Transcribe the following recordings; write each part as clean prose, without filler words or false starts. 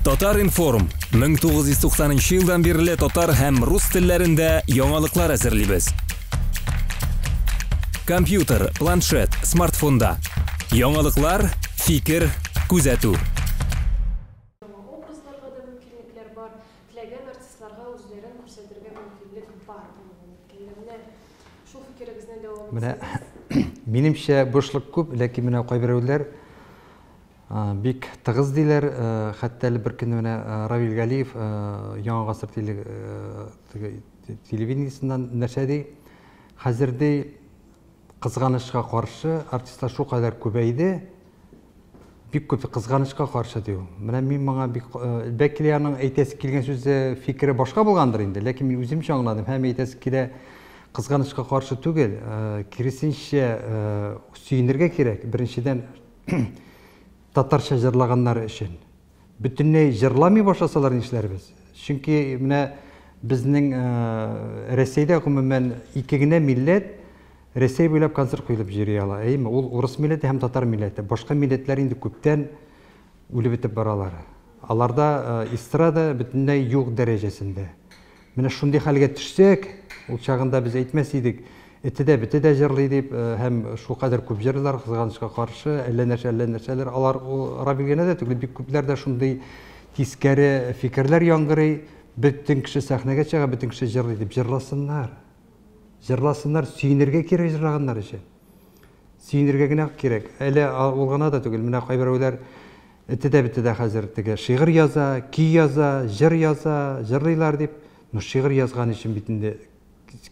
Татар-информ, 1990 нчы елдан бирле татар һәм рус телләрендә яңалыклар әзерлибез. Компьютер, планшет, смартфонда. Яңалыклар, фикер, күзәтү. Яңа образларга да мөмкинлекләр бар, теләгән артистларга үзләрен күрсәтергә мөмкинлек бар булуын әйткәндә. Менә шул фикерегезне дәвам Менә минемчә бушлык күп, ләкин менә кайберәүләр Бик тыгыз диләр. Хәтта әле бер көнне менә Равил Галиев Яңа гасыр телевидениесеннән нәрсә ди? Хәзер ди, кызганычка каршы, артистлар шулкадәр күбәйде, бик күп кызганычка каршы ди ул. Менә мин моңа бик бәлки аның әйтәсе килгән сүзе, фикере башка булгандыр инде, ләкин мин үземчә аңладым һәм әйтәсе килә, кызганычка каршы түгел, киресенчә, сөенергә кирәк. Беренчедән, татарча җырлаганнары өчен. Бөтенләй җырламый башласалар нишләрбез? Чөнки менә безнең Рәсәйдә гомумән ике генә милләт Рәсәй буйлап концерт куелып йөри ала. Әйеме? Ул урыс милләте һәм татар милләте. Башка милләтләр инде күптән үлеп бетеп баралар. Аларда эстрада бөтенләй юк дәрәҗәсендә. Менә шундый хәлгә төшсәк, ул чагында без әйтмәс идек, эте дә, бете дә җырлый дип, һәм шулкадәр күп җырлыйлар, кызганычка каршы, әллә нәрсә, әллә нәрсәләр. Алар ул Равил генә дә түгел, бик күпләрдә шундый тискәре фикерләр яңгырый. Бөтен кеше сәхнәгә чыга, бөтен кеше җырлый дип. Җырласыннар. Җырласыннар, сөенергә кирәк җырлаганнар өчен. Сөенергә генә кирәк. Әле ул гына да түгел, менә кайберәүләр эте дә бете дә хәзер теге шигырь яза, көй яза, җыр яза, җырлыйлар дип. Ну, шигырь язган өчен бит инде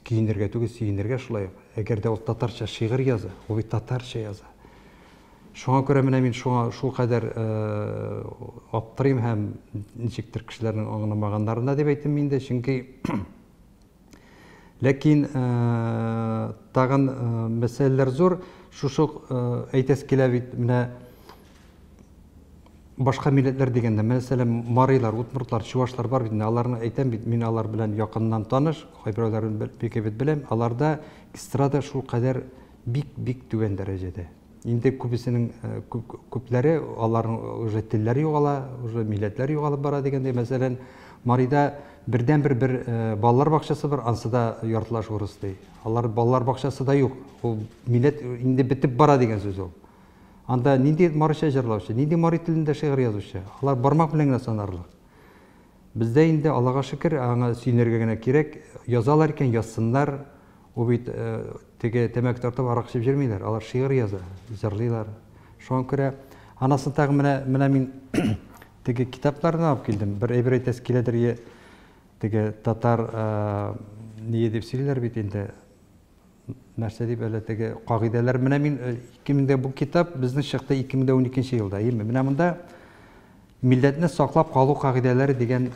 көенергә түгел, сөенергә шулай ук. Әгәр дә ул татарча шигырь яза, ул бит татарча яза. Шуңа күрә менә мин шуңа шулкадәр аптырыйм һәм ничектер кешеләрнең аңламаганнарына дип әйтим инде, чөнки Ләкин тагын мәсьәләләр зур. Шушы әйтәсе килә бит, менә башка милләтләр дигәндә, мәсәлән, марилар, удмуртлар, чувашлар бар бит инде, аларны әйтәм бит, мин алар белән якыннан таныш, кайберәүләрен бик әйбәт беләм. Аларда эстрада шулкадәр бик-бик түбән дәрәҗәдә. Инде күбесенең күпләре аларның уже телләре югала, уже милләтләр югалып бара дигәндәй. Мәсәлән, Марида бердәнбер бер балалар бакчасы бар, ансы да яртылаш урыс ди. Алар балалар бакчасы да юк. Ул милләт инде бетеп бара дигән сүз ул. Анда нинди марича җырлаучы, нинди мари телендә шигырь язучы, алар бармак белән генә санарлык. Бездә инде, Аллага шөкер, аңа сөенергә генә кирәк. Язалар икән, язсыннар. Ул бит теге тәмәке тартып, аракы эчеп йөрмиләр. Алар шигырь яза, җырлыйлар. Шуңа күрә анасын тагын менә менә мин теге китапларны алып килдем. Бер әйбер әйтәсе киләдер, е, теге татар ние дип сөйлиләр бит инде. Нәрсә дип әле теге кагыйдәләр. Менә мин 2000 бу китап безнең чыкты 2012 елда, әйеме? Менә монда Милләтне саклап калу кагыйдәләре дигән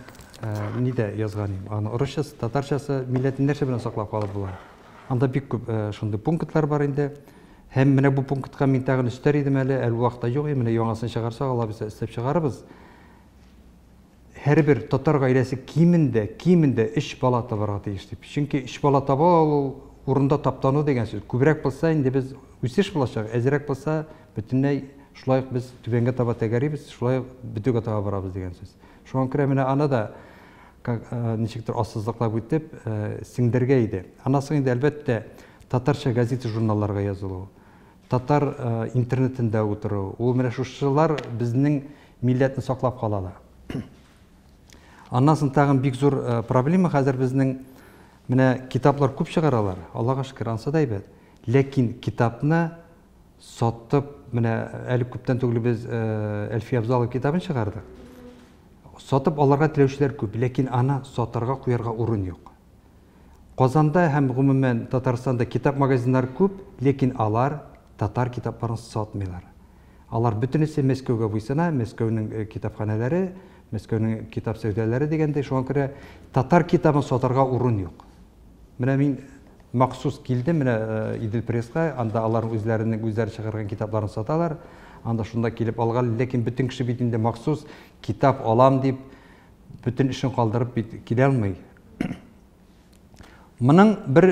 ни дә язган идем. Аны урысчасы, татарчасы, милләтне нәрсә белән саклап калып була? Анда бик күп шундый пунктлар бар инде. Һәм менә бу пунктка мин тагын өстәр идем әле, әле ул вакытта юк иде, менә яңасын чыгарсак, Алла бирсә, өстәп чыгарырбыз. Һәрбер татар гаиләсе кимендә, кимендә өч бала табарга тиеш дип. Чөнки өч бала таба алу урында таптану дигән сүз. Күбрәк булса, инде без үсеш булачак, әзрәк булса, бөтенләй шулай ук без түбәнгә таба тәгәрибез, шулай ук бетүгә таба барабыз дигән сүз. Шуңа күрә менә аны да как, ничектер ассызыклап үтеп, сеңдергә иде. Аннан соң инде, әлбәттә, татарча газета-журналларга язылу, татар интернетында утыру, ул менә шушылар безнең милләтне саклап кала ала. Аннан соң тагын бик зур проблема хәзер безнең менә китаплар күп чыгаралар, Аллага шөкер, ансы да әйбәт. Ләкин китапны сатып, менә әле күптән түгел без Әлфия Абзалова китабын чыгардык. Сатып алырга теләүчеләр күп, ләкин аны сатарга куярга урын юк. Казанда һәм гомумән Татарстанда китап магазиннары күп, ләкин алар татар китапларын сатмыйлар. Алар бөтенесе Мәскәүгә буйсына, Мәскәүнең китапханәләре, Мәскәүнең китап сәүдәләре дигәндәй, шуңа күрә татар китабын сатарга урын юк. Менә мин махсус килдем менә Идел пресска, анда алар үзләренең үзләре чыгарган китапларын саталар. Анда шунда килеп алган, ләкин бөтен кеше бит инде махсус китап алам дип бөтен эшен калдырып бит килә алмый. Моның бер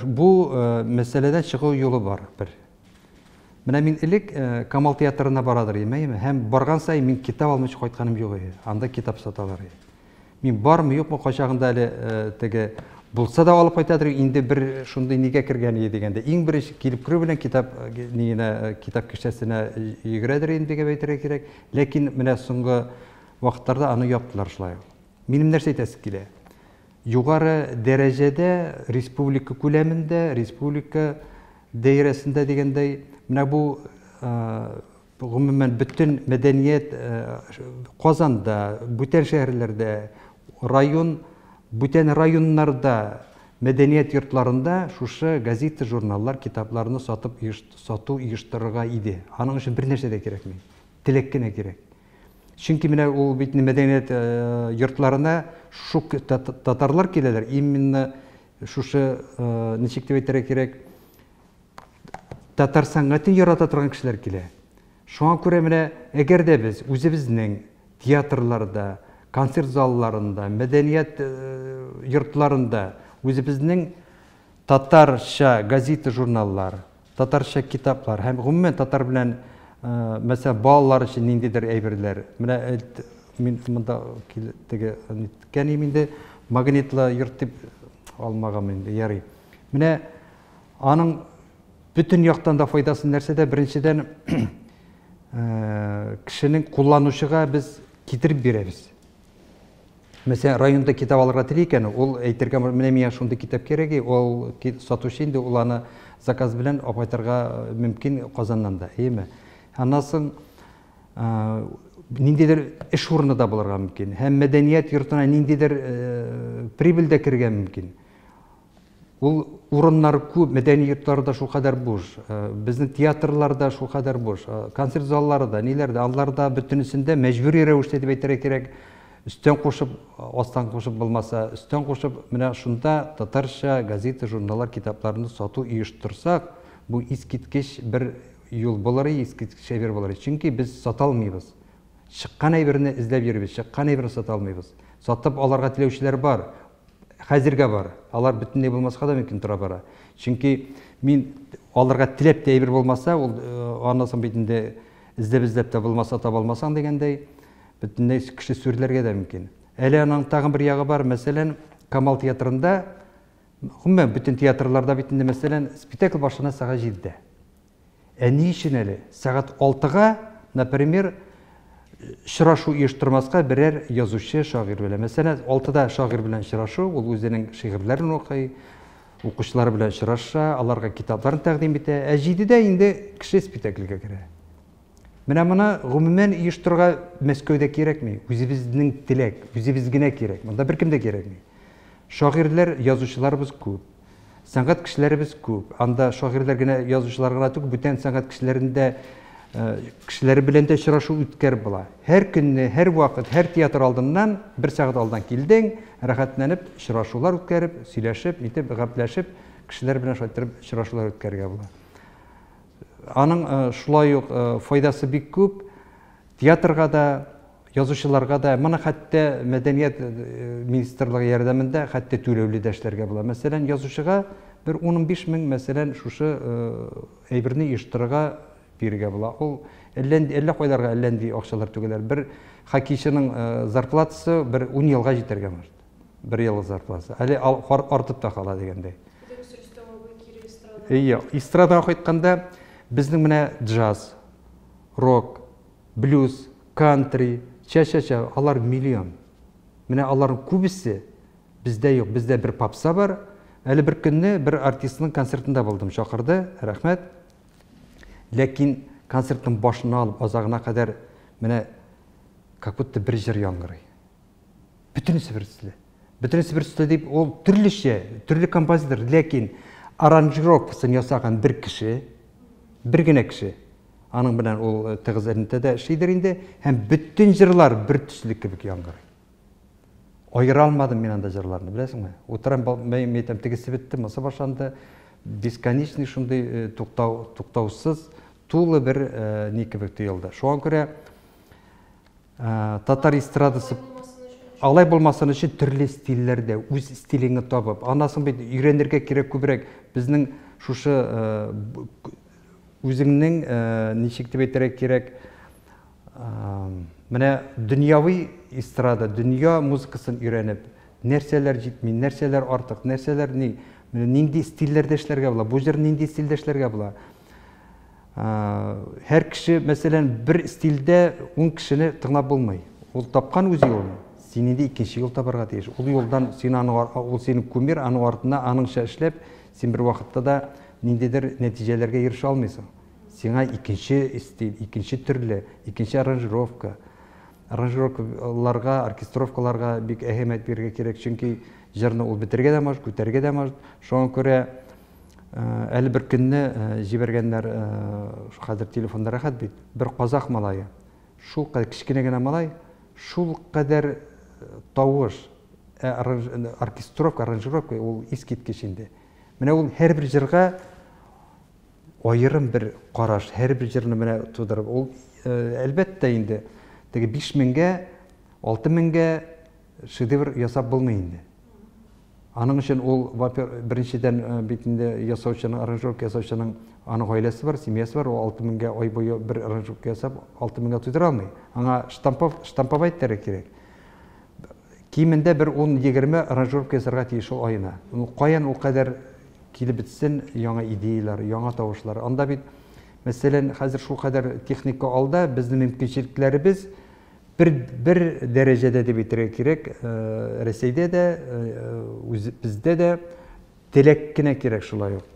бу мәсьәләдән чыгу юлы бар бер. Менә мин элек Камал театрына барадыр идем, әйеме? Һәм барган саен мин китап алмыйча кайтканым юк иде. Анда китап саталар иде. Мин бармы, юкмы, кайчагында әле теге булса да алып кайтадыр, инде бер шундый нигә кергән иде дигәндә. Иң беренче килеп керү белән китап ниенә, китап кешәсенә йөгерәдер инде дип әйтергә кирәк. Ләкин менә соңгы вакытларда аны яптылар шулай ук. Минем нәрсә әйтәсе килә? Югары дәрәҗәдә республика күләмендә, республика даирәсендә дигәндәй, менә бу гомумән бөтен мәдәният Казанда, бүтән шәһәрләрдә, район, бүтән районнарда мәдәният йортларында шушы газета, журналлар, китапларны сатып сату оештырырга иде. Аның өчен бер нәрсә дә кирәкми. Теләк кенә кирәк. Чөнки менә ул бит мәдәният йортларына шук татарлар киләләр, именно шушы ничек дип әйтергә кирәк, татар сәнгатен ярата торган кешеләр килә. Шуңа күрә менә әгәр дә без үзебезнең театрларда, концерт залларында, мәдәният йортларында үзебезнең татарча газета, журналлар, татарча китаплар һәм гомумән татар белән, мәсәлән, балалар өчен ниндидер әйберләр. Менә мин монда теге ниткән идем инде, магнитлы йорт дип алмаган инде, ярый. Менә аның бөтен яктан да файдасы нәрсәдә? Беренчедән, кешенең кулланучыга без китереп бирәбез. Мәсәлән, районда китап алырга тели икән, ул әйтергә, менә миңа шундый китап кирәк, ул сатучы инде ул аны заказ белән алып кайтырга мөмкин Казаннан да, әйеме? Аннан соң ниндидер эш урыны да булырга мөмкин. Һәм мәдәният йортына ниндидер прибыль дә керергә мөмкин. Ул урыннар күп, мәдәни йортлары да шулкадәр буш, безнең театрлар да шулкадәр буш, концерт заллары да, ниләр дә, алар да бөтенесендә мәҗбүри рәвештә дип әйтергә кирәк, өстән кушып, астан кушып булмаса, өстән кушып, менә шунда татарча газета, журналлар, китапларны сату оештырсак, бу искиткеч бер юл булыр, искиткеч әйбер булыр. Чөнки без сата алмыйбыз. Чыккан әйберне эзләп йөрибез, чыккан әйберне сата алмыйбыз. Сатып алырга теләүчеләр бар. Хәзергә бар. Алар бөтенләй булмаска да мөмкин тора бара. Чөнки мин алырга теләп тә әйбер булмаса, ул аннан соң бит инде эзләп-эзләп тә булмаса таба алмасаң дигәндәй, бөтенләй кеше сүрелергә дә мөмкин. Әле аның тагын бер ягы бар, мәсәлән, Камал театрында, гомумән бөтен театрларда бит инде, мәсәлән, спектакль башлана сәгать 7-дә. Ә ни өчен әле? Сәгать 6-га, например, очрашу оештырмаска берәр язучы, шагыйрь белән. Мәсәлән, 6-да шагыйрь белән очрашу, ул үзенең шигырьләрен укый, укучылары белән очраша, аларга китапларын тәкъдим итә. Ә 7-дә инде кеше спектакльгә керә. Менә моны гомумән оештырырга Мәскәүдә кирәкми. Үзебезнең теләк, үзебез генә кирәк. Монда беркем дә кирәкми. Шагыйрьләр, язучыларыбыз күп. Сәнгать кешеләребез күп. Анда шагыйрьләр генә, язучылар гына түгел, бүтән сәнгать кешеләрендә кешеләре белән дә очрашу үткәреп була. Һәр көнне, һәр вакыт, һәр театр алдыннан бер сәгать алдан килдең, рәхәтләнеп очрашулар үткәреп, сөйләшеп, нитеп, гәпләшеп, кешеләр белән шулай иттереп очрашулар үткәрергә була. Аның шулай ук файдасы бик күп. Театрга да, язучыларга да, моны хәтта мәдәният министрлыгы ярдәмендә хәтта түләүле дә эшләргә була. Мәсәлән, язучыга бер 15 мең, мәсәлән, шушы әйберне оештырырга бирергә була. Ул әллә әллә кайларга әллә нинди акчалар түгелләр. Бер хоккейчының зарплатасы бер 10 елга җитәргә может. Бер еллык зарплатасы. Әле артып та кала дигәндәй. Әйе, эстрадага кайтканда безнең менә джаз, рок, блюз, кантри, ча-ча-ча, алар миллион. Менә аларның күбесе бездә юк. Бездә бер попса бар. Әле бер көнне бер артистның концертында булдым, чакырды, рәхмәт. Ләкин концертның башына алып азагына кадәр менә как будто бер җыр яңгырый. Бөтенесе бер төсле. Бөтенесе бер төсле дип, ул төрлечә, төрле композитор, ләкин аранжировкасын ясаган бер кеше, бер генә кеше. Аның белән ул тыгыз элемтәдә эшлидер инде, һәм бөтен җырлар бер төсле кебек яңгырый. Аера алмадым мин анда җырларны, беләсеңме? Утырам, мин әйтәм, тегесе бетте, монысы башланды. Бесконечный шундый туктау, туктаусыз тулы бер ни кебек тоелды. Шуңа күрә татар эстрадасы алай булмасын өчен төрле стильләрдә үз стилеңне табып, аннан соң бит өйрәнергә кирәк күбрәк. Безнең шушы Үзеңнең, ничек дип әйтергә кирәк, менә дөньяви эстрада, дөнья музыкасын өйрәнеп, нәрсәләр җитми, нәрсәләр артык, нәрсәләр ни, менә нинди стильләрдә эшләргә була, бу җыр нинди стильдә эшләргә була. Һәр кеше, мәсәлән, бер стильдә 10 кешене тыңлап булмый. Ул тапкан үз юлын, син инде икенче юл табарга тиеш. Ул юлдан син аны, ул синең кумир, аның артына аныңча эшләп, син бер вакытта да ниндидер нәтиҗәләргә ирешә алмыйсың. Сиңа икенче стиль, икенче төрле, икенче аранжировка. Аранжировкаларга, оркестровкаларга бик әһәмият бирергә кирәк, чөнки җырны ул бетерергә дә может, күтәрергә дә может. Шуңа күрә әле бер көнне җибәргәннәр, хәзер телефонда рәхәт бит, бер казах малае, шул кадәр кечкенә генә малай, шул кадәр тавыш, ә оркестровка, аранжировка ул искиткеч инде. Менә ул һәрбер җырга аерым бер караш, һәрбер җырны менә тудырып, ул әлбәттә инде теге 5000гә, 6000гә шедевр ясап булмый инде. Аның өчен ул, беренчедән, бит инде ясаучының, аранжировка ясаучының аның гаиләсе бар, семьясы бар, ул 6000гә ай буе бер аранжировка ясап, 6000гә туйдыра алмый. Аңа штампов, штамповать итәргә кирәк. Кимендә бер 10-20 аранжировка ясарга тиеш ул аена. Ну, каян ул кадәр килеп бетсен яңа идеяләр, яңа тавышлар. Анда бит, мәсәлән, хәзер шул кадәр техника алда, безнең мөмкинчелекләребез бер, бер дәрәҗәдә дип әйтергә кирәк, Рәсәйдә дә, үз, бездә дә теләк кенә кирәк шулай ук.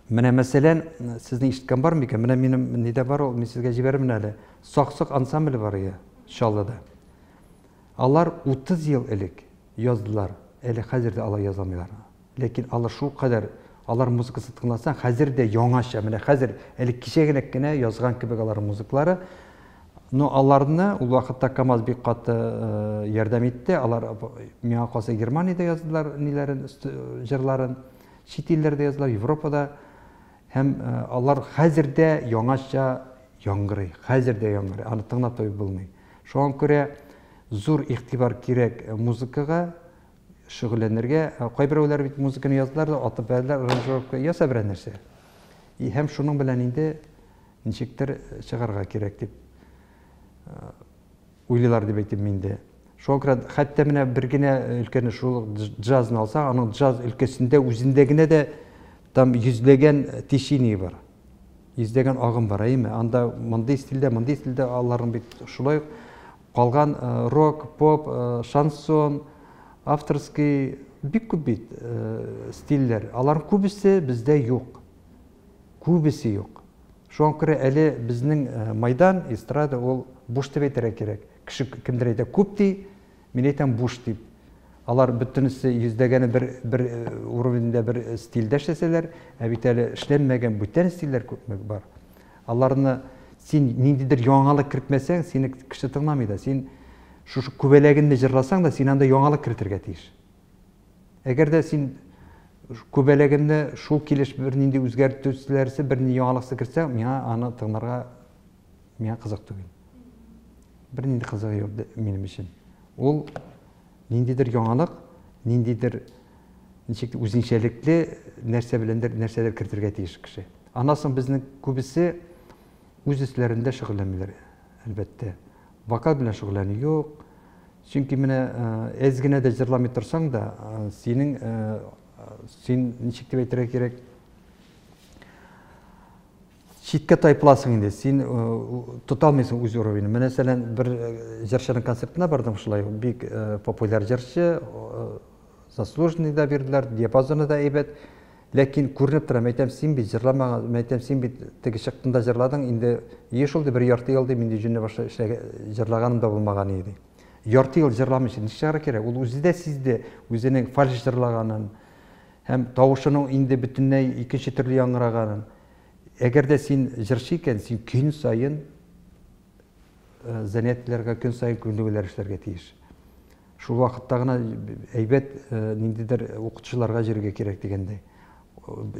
Менә мәсәлән, сезнең ишеткән бар микән? Менә минем нидә бар ул, мин сезгә җибәрермен әле. Саксык ансамбле бар иде Чаллыда. Алар 30 ел элек яздылар, әле хәзер дә алар яза алмыйлар. Ләкин алар шул кадәр, алар музыкасын тыңласаң, хәзер дә яңача, менә хәзер әле кичә генә генә язган кебек алар музыклары. Но аларны ул вакытта КАМАЗ бик каты ярдәм итте. Алар миңа калса Германиядә яздылар ниләрен, җырларын. Чит илләрдә языла, Европада. Һәм алар хәзер дә яңача яңгырый, хәзер дә яңгырый, аны тыңлап туеп булмый. Шуңа күрә зур игътибар кирәк музыкага, шөгыльләнергә. Кайберәүләр бит музыканы яздылар да, атып бәрделәр, аранжировка яса берәр нәрсә. И һәм шуның белән инде ничектер чыгарга кирәк дип уйлыйлар дип әйтим инде. Шуңа күрә хәтта менә бер генә өлкәне шул джазны алсак, аның джаз өлкәсендә үзендә генә дә там йөзләгән течение бар. Йөзләгән агым бар, әйеме? Анда мондый стильдә, мондый стильдә аларның бит шулай ук калган рок, поп, шансон, авторский бик күп бит стильләр. Аларның күбесе бездә юк. Күбесе юк. Шуңа күрә әле безнең майдан, эстрада ул буш дип әйтергә кирәк. Кеше кемдер әйтә күп ди, мин әйтәм буш дип. Алар бөтенесе йөздәгәне бер бер уровеньдә бер стильдә эшләсәләр, ә бит әле эшләнмәгән бүтән стильләр күпме бар. Аларны син ниндидер яңалык кертмәсәң, сине кеше тыңламый да. Син шушы күбәләгеңне җырласаң да, син анда яңалык кертергә тиеш. Әгәр дә син күбәләгеңне шул килеш бернинди үзгәртүләрсез, бернинди яңалыксыз кертсәң, миңа аны тыңларга миңа кызык түгел. Бернинди кызыгы юк минем өчен. Ул ниндидер яңалык, ниндидер ничек үзенчәлекле нәрсә беләндер нәрсәдер кертергә тиеш кеше. Аннан соң безнең күбесе үз өсләрендә шөгыльләнмиләр, әлбәттә. Вокал белән шөгыльләнү юк. Чөнки менә әз генә дә җырламый торсаң да, синең син ничек дип әйтергә кирәк, читкә тайпыласың инде, син тота алмыйсың үз уровеньны. Менә мәсәлән, бер җырчының концертына бардым шулай, бик популяр җырчы, заслуженный да бирделәр, диапазоны да әйбәт. Ләкин күренеп тора, мәйтәм, син бит җырламаган, мәйтәм, син бит теге чыктың да җырладың, инде ие шул ди, бер ярты ел ди, мин ди җүнле башта җырлаганым да булмаган иде. Ярты ел җырламыйча ничек чыгарга кирәк? Ул үзе дә сизде үзенең фальш җырлаганын һәм тавышының инде бөтенләй икенче төрле яңгыраганын. Әгәр дә син җырчы икән, син көн саен занятиеләргә, көн саен күнегүләр эшләргә тиеш. Шул вакытта гына әйбәт ниндидер укытучыларга йөрергә кирәк дигәндәй.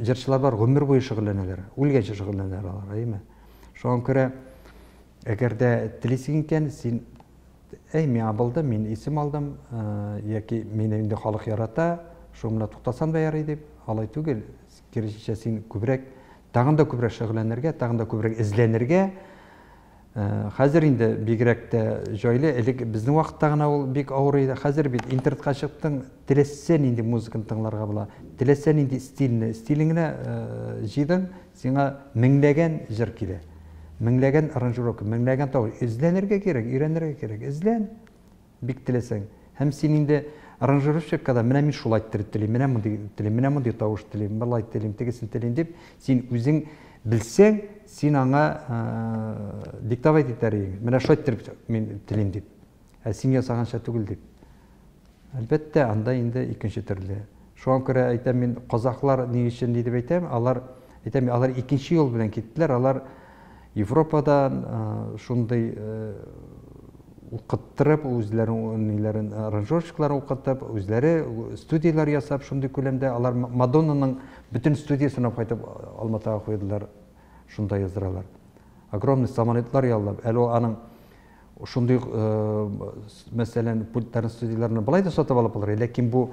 Җырчылар бар, гомер буе шөгыльләнәләр, үлгәнче шөгыльләнәләр алар, әйеме? Шуңа күрә, әгәр дә телисең икән, син, әй, миңа булды, мин исем алдым, яки мине инде халык ярата, шуның белән туктасам да ярый дип, алай түгел, киресенчә, син күбрәк Тагын да күбрәк шөгыльләнергә, тагын да күбрәк эзләнергә. Хәзер инде бигрәк тә җайлы, элек безнең вакытта гына ул бик авыр иде. Хәзер бит интернетка чыктың, теләсә нинди музыканы тыңларга була, теләсә нинди стильне, стилен генә җыйдың, сиңа меңләгән җыр килә. Меңләгән аранжировка, меңләгән тавыш. Эзләнергә кирәк, өйрәнергә кирәк. Эзлән. Бик теләсәң. Һәм син инде аранжировщикка да менә мин шулай иттереп телим, менә мондый телим, менә мондый тавыш телим, болай телим, тегесен телим дип, син үзең белсәң, син аңа диктовать итәр идең. Менә шулай иттереп мин телим дип. Ә син ясаганча түгел дип. Әлбәттә, анда инде икенче төрле. Шуңа күрә әйтәм мин, казахлар ни өчен ни дип әйтәм, алар әйтәм, алар икенче юл белән киттеләр, алар Европадан шундый укыттырып, үзләренең ниләрен, аранжировщикларын укытып, үзләре студияләр ясап, шундый күләмдә алар Мадоннаның бөтен студиясен алып кайтып Алматага куйдылар, шунда яздыралар. Огромный самолетлар яллап, әле ул аның Шундый, мәсәлән, пультларын, студияләрне болай да сатып алып булыр, ләкин бу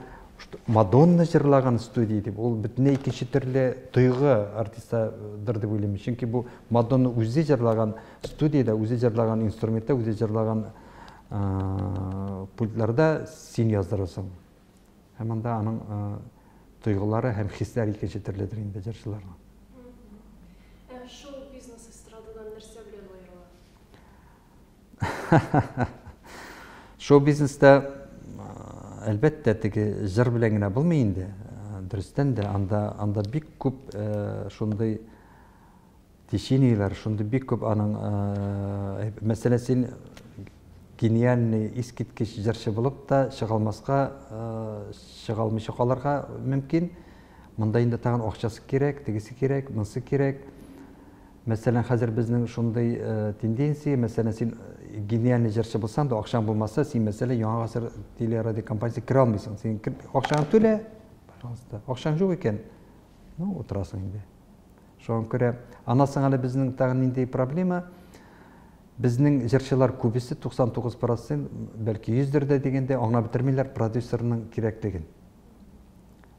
Мадонна җырлаган студия дип, ул бөтенләй икенче төрле тойгы артисттадыр дип уйлыйм. Чөнки бу Мадонна үзе җырлаган студиядә, үзе җырлаган инструментта, үзе җырлаган пультларда син яздырасың. Һәм анда аның тойгылары һәм хисләре икенче төрледер инде җырчыларның. Ә шоу-бизнес эстрададан нәрсә белән аерыла? Шоу-бизнеста, әлбәттә, теге җыр белән генә булмый инде. Дөрестән дә, анда, анда бик күп шундый течениеләр, шундый бик күп аның, мәсәлән, син гениальный, искиткеч җырчы булып та чыга алмаска, чыга алмыйча калырга мөмкин. Монда инде тагын акчасы кирәк, тегесе кирәк, монысы кирәк. Мәсәлән, хәзер безнең шундый тенденция, мәсәлән, син гениальный җырчы булсаң да, акчаң булмаса, син, мәсәлән, Яңа гасыр телерадиокомпаниясенә керә алмыйсың. Син акчаңны түлә, пожалуйста. Акчаң юк икән, ну, утырасың инде. Шуңа күрә, аннан соң әле безнең тагын нинди проблема? Безнең җырчылар күбесе, 99 процент, бәлки 100дер дә дигәндә, аңлап бетермиләр продюсерның кирәклеген.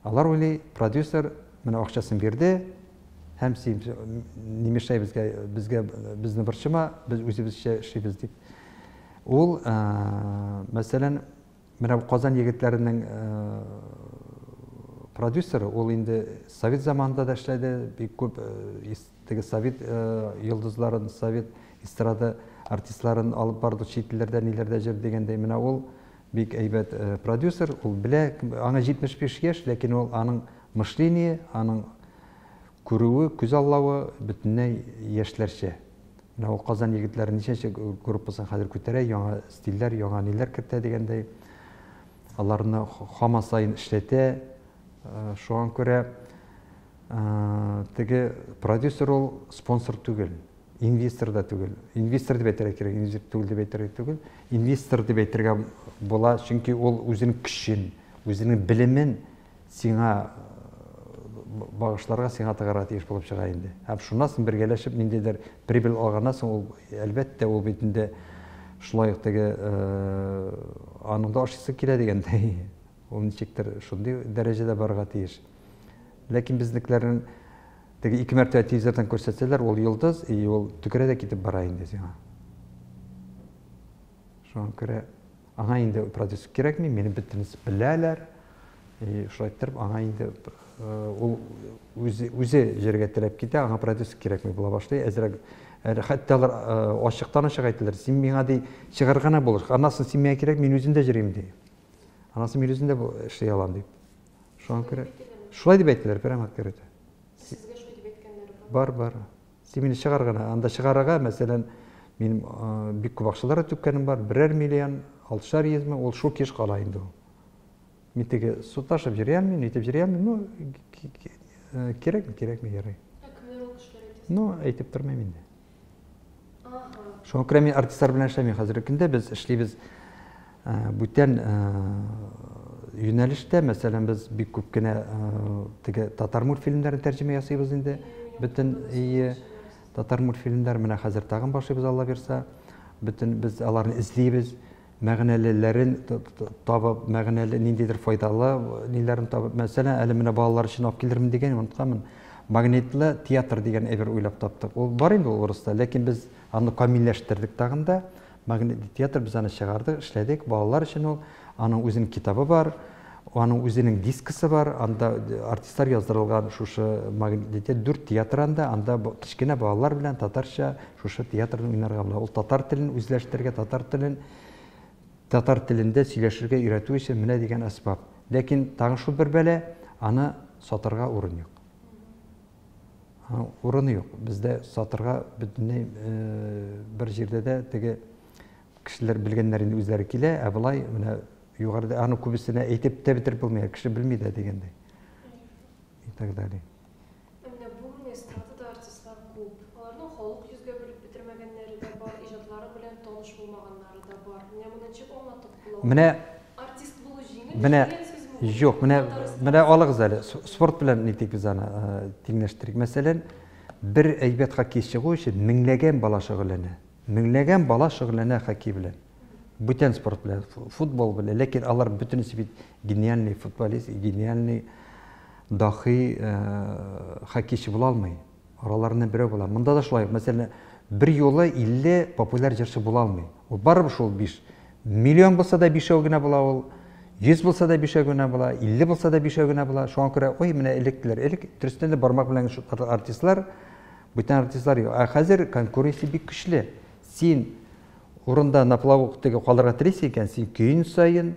Алар уйлый, продюсер менә акчасын бирде, һәм син не мешай безгә, безгә безне борчыма, без үзебезчә эшлибез дип. Ул, мәсәлән, менә бу Казан егетләренең продюсеры, ул инде совет заманында да эшләде, бик күп теге совет йолдызларын, совет эстрада артистларын алып барды, чит илләрдә, ниләрдә җыр дигәндәй, менә ул Бик әйбәт продюсер, ул белә, аңа 75 яшь, ләкин ул аның мышление, аның күрүе, күз аллавы бөтенләй яшьләрчә. Менә ул Казан егетләре ничәнче группасын хәзер күтәрә, яңа стильләр, яңа ниләр кертә дигәндәй. Аларны һаман саен эшләтә. Шуңа күрә теге продюсер ул спонсор түгел. Инвестор да түгел. Инвестор дип әйтергә кирәк, инвестор түгел дип әйтергә түгел. Инвестор дип әйтергә була, чөнки ул үзенең көчен, үзенең белемен сиңа багышларга, сиңа тыгарга тиеш булып чыга инде. Һәм шуннан соң бергәләшеп ниндидер прибыль алганнан соң ул, әлбәттә, ул бит инде шулай ук теге аның да ашыйсы килә дигәндәй. Ул ничектер шундый дәрәҗәдә барырга тиеш. Ләкин безнекеләрнең Теге ике мәртәбә телевизордан күрсәтсәләр, ул йолдыз, и ул төкерә дә китеп бара инде сиңа. Шуңа күрә аңа инде продюсер кирәкми, мине бөтенесе беләләр. И шулай иттереп, аңа инде ул үзе, үзе җиргә теләп китә, аңа продюсер кирәкми була башлый. Әзрәк хәтта алар ачыктан ачык әйтәләр, син миңа ди чыгарга гына булыш, аннан соң син миңа кирәк, мин үзем дә җөрим ди. Аннан соң мин үзем дә эшли алам дип. Шуңа күрә шулай дип әйтәләр, прямо открыто. Сезгә шулай дип әйткәннәре бар? Бар, бар. Син мине чыгар гына. Анда чыгарырга, мәсәлән, минем бик күп акчалар түккәнем бар, берәр миллион, алтышар йөз мең, ул шул кеш кала инде ул. Мин теге су ташып йөри алмыйм, нитеп йөри алмыйм, ну, кирәкме, кирәкме, ярый. Ә кемнәр ул кешеләр әйтәсез? Ну, әйтеп тормыйм инде. Шуңа күрә мин артистлар белән эшләмим. Хәзерге көндә без эшлибез бүтән юнәлештә. Мәсәлән, без бик күп кенә теге татар мультфильмнарын тәрҗемә ясыйбыз инде. Бөтен татар мультфильмнар менә хәзер тагын башлыйбыз, Алла бирса. Бөтен без аларны эзлибез, мәгънәлеләрен табып, мәгънәле ниндидер файдалы ниләрен табып. Мәсәлән, әле менә балалар өчен алып килермен дигән, онытканмын. Магнитлы театр дигән әйбер уйлап таптык. Ул бар инде ул урыста, ләкин без аны камилләштердек тагын да. Магнитлы театр без аны чыгардык, эшләдек. Балалар өчен ул, аның үзенең китабы бар, аның үзенең дискысы бар. Анда артистлар яздырылган шушы магнитлы театр, дүрт театр анда, анда кечкенә балалар белән татарча шушы театрны уйнарга була. Ул татар телен үзләштерергә, татар телен татар телендә сөйләшергә өйрәтү өчен менә дигән әсбап. Ләкин тагын шул бер бәла, аны сатарга урын юк. Урыны юк. Бездә сатырга бөтенләй бер җирдә дә теге кешеләр белгәннәр инде үзләре килә, ә болай менә югарыда аны күбесенә әйтеп тә бетереп булмый, кеше белми дә дигәндәй. И так далее. Ә менә бүген эстрадада артистлар күп. Аларның халык йөзгә белеп бетермәгәннәре дә бар, иҗатлары белән таныш булмаганнары да бар. Менә моны ничек аңлатып була? Менә артист булу җиңел менә дигән сүзме бу? Юк, менә менә алыгыз әле. Спорт белән нитик без аны тиңләштерик. Мәсәлән, бер әйбәт хоккей чыгу өчен меңләгән бала шөгыльләнә. Меңләгән бала шөгыльләнә хоккей белән. Бүтән спорт белән, футбол белән. Ләкин алар бөтенесе бит гениальный футболист, гениальный дахи хоккейчы була алмый. Араларыннан берәү була. Монда да шулай. Мәсәлән, бер юлы 50 популяр җырчы була алмый. Ул барыбер шул 5 миллион булса да бишәү генә була ул, 100 булса да бишәү генә була, 50 булса да бишәү генә була. Шуңа күрә, ой, менә электеләр. Элек дөрестән дә бармак белән артистлар, бүтән артистлар юк. Ә хәзер конкуренция бик көчле. Син урында на плаву теге калырга телисең икән, син көн саен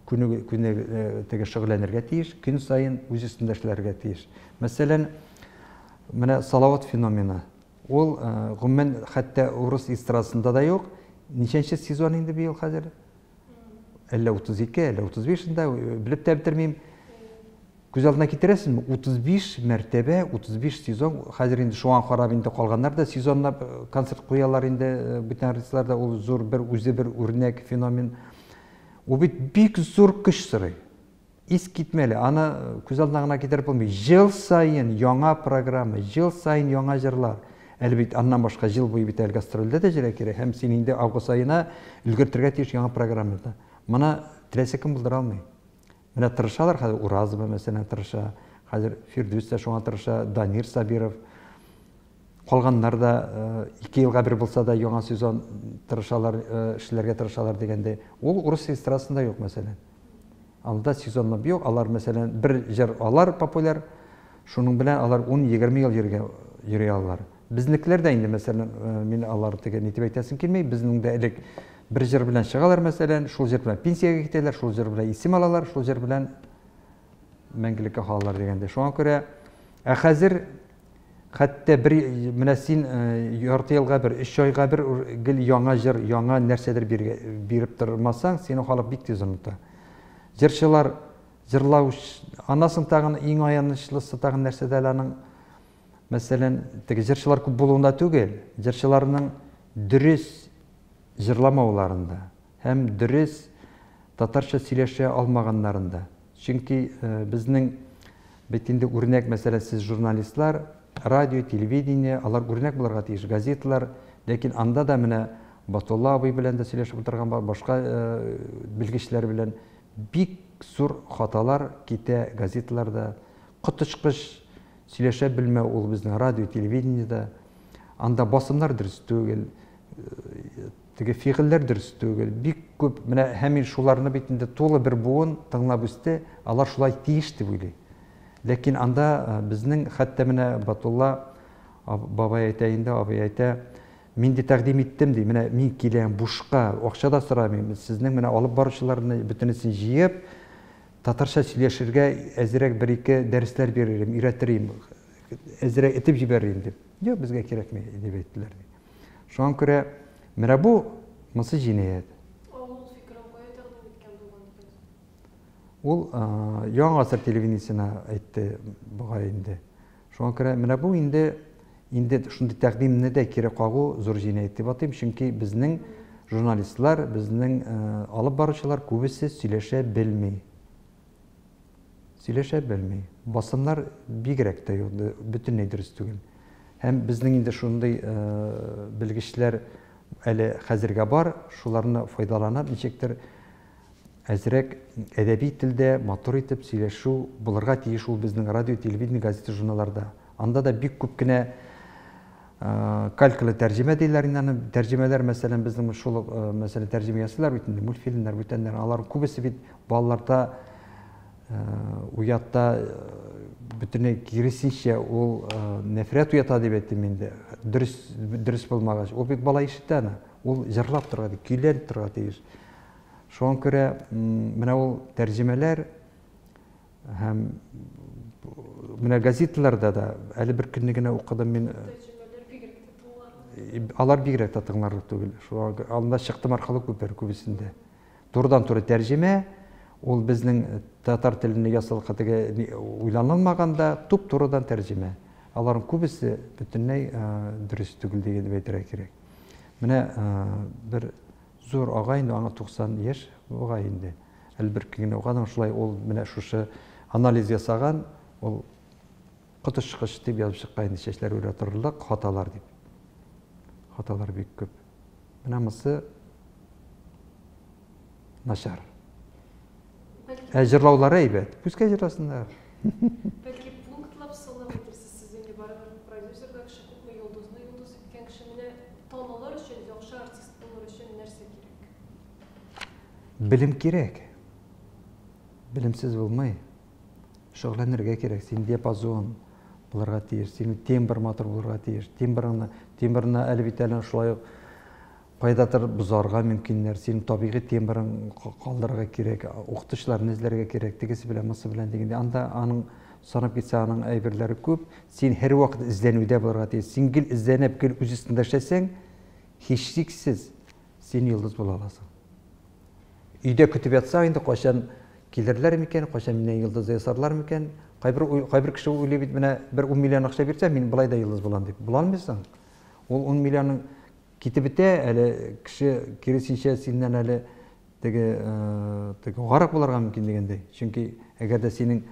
көне көне теге шөгыльләнергә тиеш, көн саен үз өстендә эшләргә тиеш. Мәсәлән, менә Салават феномены. Ул гомумән хәтта урыс эстрадасында да юк. Ничәнче сезон инде быел хәзер? Әллә 32, әллә 35-ндә, белеп тә бетермим. Күз алдына китерәсезме? 35 мәртәбә, 35 сезон. Хәзер инде шуңа карап инде калганнар да сезонлап концерт куялар инде, бүтән артистлар да, ул зур бер үзе бер үрнәк феномен. Ул бит бик зур көч сорый. Искитмәле, аны күз алдына гына китереп булмый. Ел саен яңа программа, ел саен яңа җырлар. Әле бит аннан башка ел буе бит әле гастрольдә дә җырга кирәк, һәм син инде август аена өлгертергә тиеш яңа программада. Моны теләсә кем булдыра алмый. Менә тырышалар хәзер, Уразова мәсәлән тырыша, хәзер Фирдүс тә шуңа тырыша, Данир Сабиров. Калганнар да 2 елга бер булса да яңа сезон тырышалар, эшләргә тырышалар дигәндәй. Ул урыс эстрадасында юк мәсәлән. Анда сезонлап юк, алар мәсәлән бер җыр алар популяр, шуның белән алар 10-20 ел йөри алалар. Безнекеләр дә инде мәсәлән, мин алар теге ни дип әйтәсем килми, безнең дә элек бер җыр белән чыгалар мәсәлән, шул җыр белән пенсиягә китәләр, шул җыр белән исем алалар, шул җыр белән мәңгелеккә калалар дигәндә. Шуңа күрә, ә хәзер хәтта бер менә син ярты елга бер, өч айга бер гел яңа җыр, яңа нәрсәдер биреп тормасаң, сине халык бик тиз оныта. Җырчылар җырлау, аннан соң тагын иң аянычлысы тагын нәрсәдә әле аның, мәсәлән, теге җырчылар күп булуында түгел, җырчыларның дөрес җырламауларында һәм дөрес татарча сөйләшә алмаганнарында. Чөнки безнең бит инде үрнәк, мәсәлән, сез журналистлар, радио, телевидение, алар үрнәк булырга тиеш, газеталар, ләкин анда да менә Батулла абый белән дә сөйләшеп утырган бар, башка белгечләр белән бик зур хаталар китә газеталарда. Коточкыч сөйләшә белмәү ул безнең радио, телевидениедә. Анда басымнар дөрес түгел, теге фигыльләр дөрес түгел. Бик күп, менә һәм шуларны бит инде тулы бер буын тыңлап үсте, алар шулай тиеш дип уйлый. Ләкин анда безнең хәтта менә Батулла бабай әйтә инде, абый әйтә, мин ди тәкъдим иттем ди, менә мин киләм бушка, акча да сорамыйм, сезнең менә алып баручыларны бөтенесен җыеп, татарча сөйләшергә әзрәк бер-ике дәресләр биререм, өйрәтерим, әзрәк этеп җибәрерим дип. Юк, безгә кирәкми дип әйттеләр. Шуңа күрә менә бу монысы җинаять. Ул фикерен кая тәкъдим иткән булган икән? Ул Яңа гасыр телевидениесенә әйтте бугай инде. Шуңа күрә менә бу инде шундый тәкъдимне дә кире кагу зур җинаять дип атыйм, чөнки безнең журналистлар, безнең алып баручылар күбесе сөйләшә белми. Сөйләшә белми. Басымнар бигрәк тә юк, бөтенләй дөрес түгел. Һәм безнең инде шундый белгечләр әле хәзергә бар, шуларны файдаланып ничектер. Әзрәк әдәби телдә матур итеп сөйләшү булырга тиеш ул безнең радио, телевидение, газета, журналларда. Анда да бик күп кенә калькалы тәрҗемә диләр инде аны. Тәрҗемәләр, мәсәлән, безнең шул ук, мәсәлән, тәрҗемә ясыйлар бит инде, мультфильмнар, бүтәннәр. Алар күбесе бит балаларда уята, бөтенләй киресенчә, ул нәфрәт уята дип әйтим инде. Дөрес, дөрес булмагач. Ул бит бала ишетә аны. Ул җырлап торырга, көйләнеп торырга тиеш. Шуңа күрә менә ул тәрҗемәләр һәм менә газеталарда да әле бер көнне генә укыдым мин. Тәрҗемәләр бигрәк тә тыңларлык. Алар бигрәк тә тыңларлык түгел. Шуңа алында чыктым аркылы күпер күбесендә. Турыдан-туры тәрҗемә, ул безнең татар теленә ясалган теге уйланылмаган да, туп-турыдан тәрҗемә. Аларның күбесе бөтенләй дөрес түгел дип әйтергә кирәк. Менә бер Зур ага инде, аңа 90 яшь бугай инде. Әле бер көн генә укыдым, шулай ул менә шушы анализ ясаган, ул коточкыч дип язып чыккан инде, чәчләр үрә торырлык хаталар дип. Хаталар бик күп. Менә монысы начар. Ә җырлаулары әйбәт. Пускай җырласыннар. Бәлки пунктлап санап әйтерсез, сез инде барыбер продюсер да кеше, күпме йолдызны йолдыз иткән кеше. Менә танылыр өчен, яхшы артист булыр өчен нәрсә кирәк? Белем кирәк. Белемсез булмый. Шөгыльләнергә кирәк. Син диапазон булырга тиеш, синең тембр матур булырга тиеш. Тембрыңны, тембрны әле бит әле шулай ук кайдадыр бозарга мөмкиннәр, синең табигый тембрың калдырырга кирәк, укытучыларны эзләргә кирәк, тегесе белән, монысы белән дигәндә, анда аның санап китсә, аның әйберләре күп. Син һәрвакыт эзләнүдә булырга тиеш. Син гел эзләнеп, гел үз өстеңдә эшләсәң, һичшиксез син йолдыз була аласың. Өйдә көтеп ятсаң инде, кайчан килерләр микән, кайчан миннән йолдыз ясарлар микән? Кайбер кайбер кеше уйлый бит, менә бер 10 миллион акча бирсә, мин болай да йолдыз булам дип. Була алмыйсың. Ул 10 миллионың китеп бетә, әле кеше киресенчә синнән әле теге теге гарык булырга мөмкин дигәндәй. Чөнки әгәр дә синең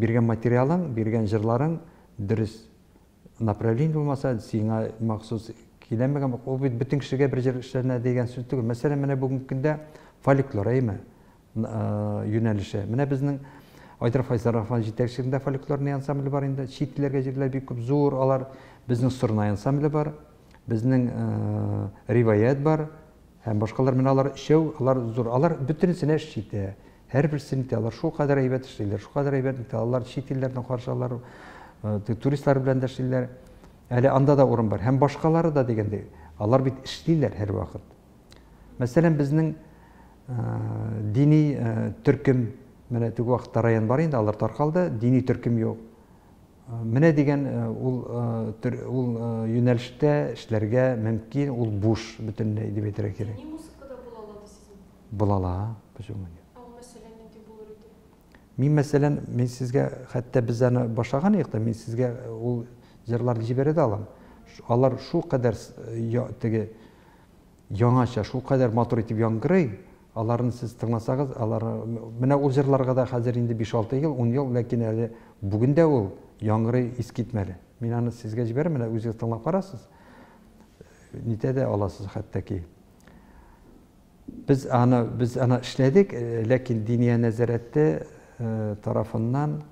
биргән материалың, биргән җырларың дөрес направление булмаса, сиңа махсус киләмәгән, ул бит бөтен кешегә бер җыр эшләнә дигән сүз түгел. Мәсәлән, менә бүгенге көндә фольклор, әйме? Юнәлеше. Менә безнең Айдар Файзаров җитәкчелегендә фольклорный ансамбль бар инде. Чит илләргә җирләр бик күп, зур алар. Безнең Сорнай ансамбле бар. Безнең Риваять бар һәм башкалар. Менә алар өчәү, алар зур. Алар бөтенесенә эш җитә. Һәрберсен итә. Алар шулкадәр әйбәт эшлиләр, шулкадәр әйбәт итә. Алар чит илләрдән каршы алар туристлар белән дә эшлиләр. Әле анда да урын бар. Һәм башкалары да дигәндәй. Алар бит эшлиләр һәрвакыт. Мәсәлән, безнең дини төркем, менә теге вакытта район бар инде, алар таркалды, дини төркем юк. Менә дигән ул ул юнәлештә эшләргә мөмкин, ул буш бөтенләй дип әйтергә кирәк. Дини музыка да була ала дисезме? Була ала, почему нет? Ә ул мәсәлән нинди булыр иде? Мин мәсәлән, мин сезгә хәтта без аны башлаган идек тә, мин сезгә ул җырларны җибәрә дә алам. Алар шулкадәр теге яңача, шулкадәр матур итеп яңгырый, аларны сез тыңласагыз, алар менә ул җырларга да хәзер инде 5-6 ел, 10 ел, ләкин әле бүген дә ул яңгырый искитмәле. Мин аны сезгә җибәрәм, менә үзегез тыңлап карасыз. Нитә дә аласыз хәтта ки. Без аны без аны эшләдек, ләкин Диния нәзарәте тарафыннан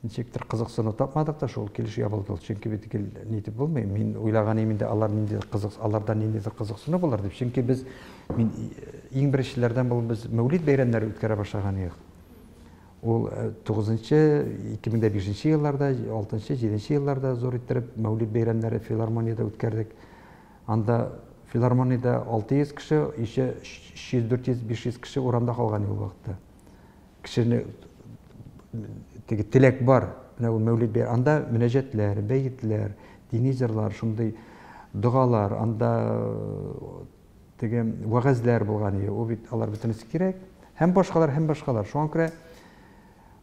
ничектер кызыксыну тапмадык та, шул килеш ябылды ул. Чөнки бит гел нитеп булмый. Мин уйлаган идем инде, алар ниндидер кызык, алардан ниндидер кызыксыну булыр дип. Чөнки без, мин иң беренчеләрдән булып без Мәүлид бәйрәмнәре үткәрә башлаган идек. Ул 9-нчы, 2005 елларда, 6-нчы, 7-нче елларда зур иттереп Мәүлид бәйрәмнәре филармониядә үткәрдек. Анда филармониядә 600 кеше, еще 300, 400, 500 кеше урамда калган ул вакытта. Кешене теге теләк бар. Менә ул Мәүлид бәйрәм. Анда мөнәҗәтләр, бәетләр, дини җырлар, шундый догалар, анда теге вәгазьләр булган иде. Ул бит алар бөтенесе кирәк. Һәм башкалар, һәм башкалар. Шуңа күрә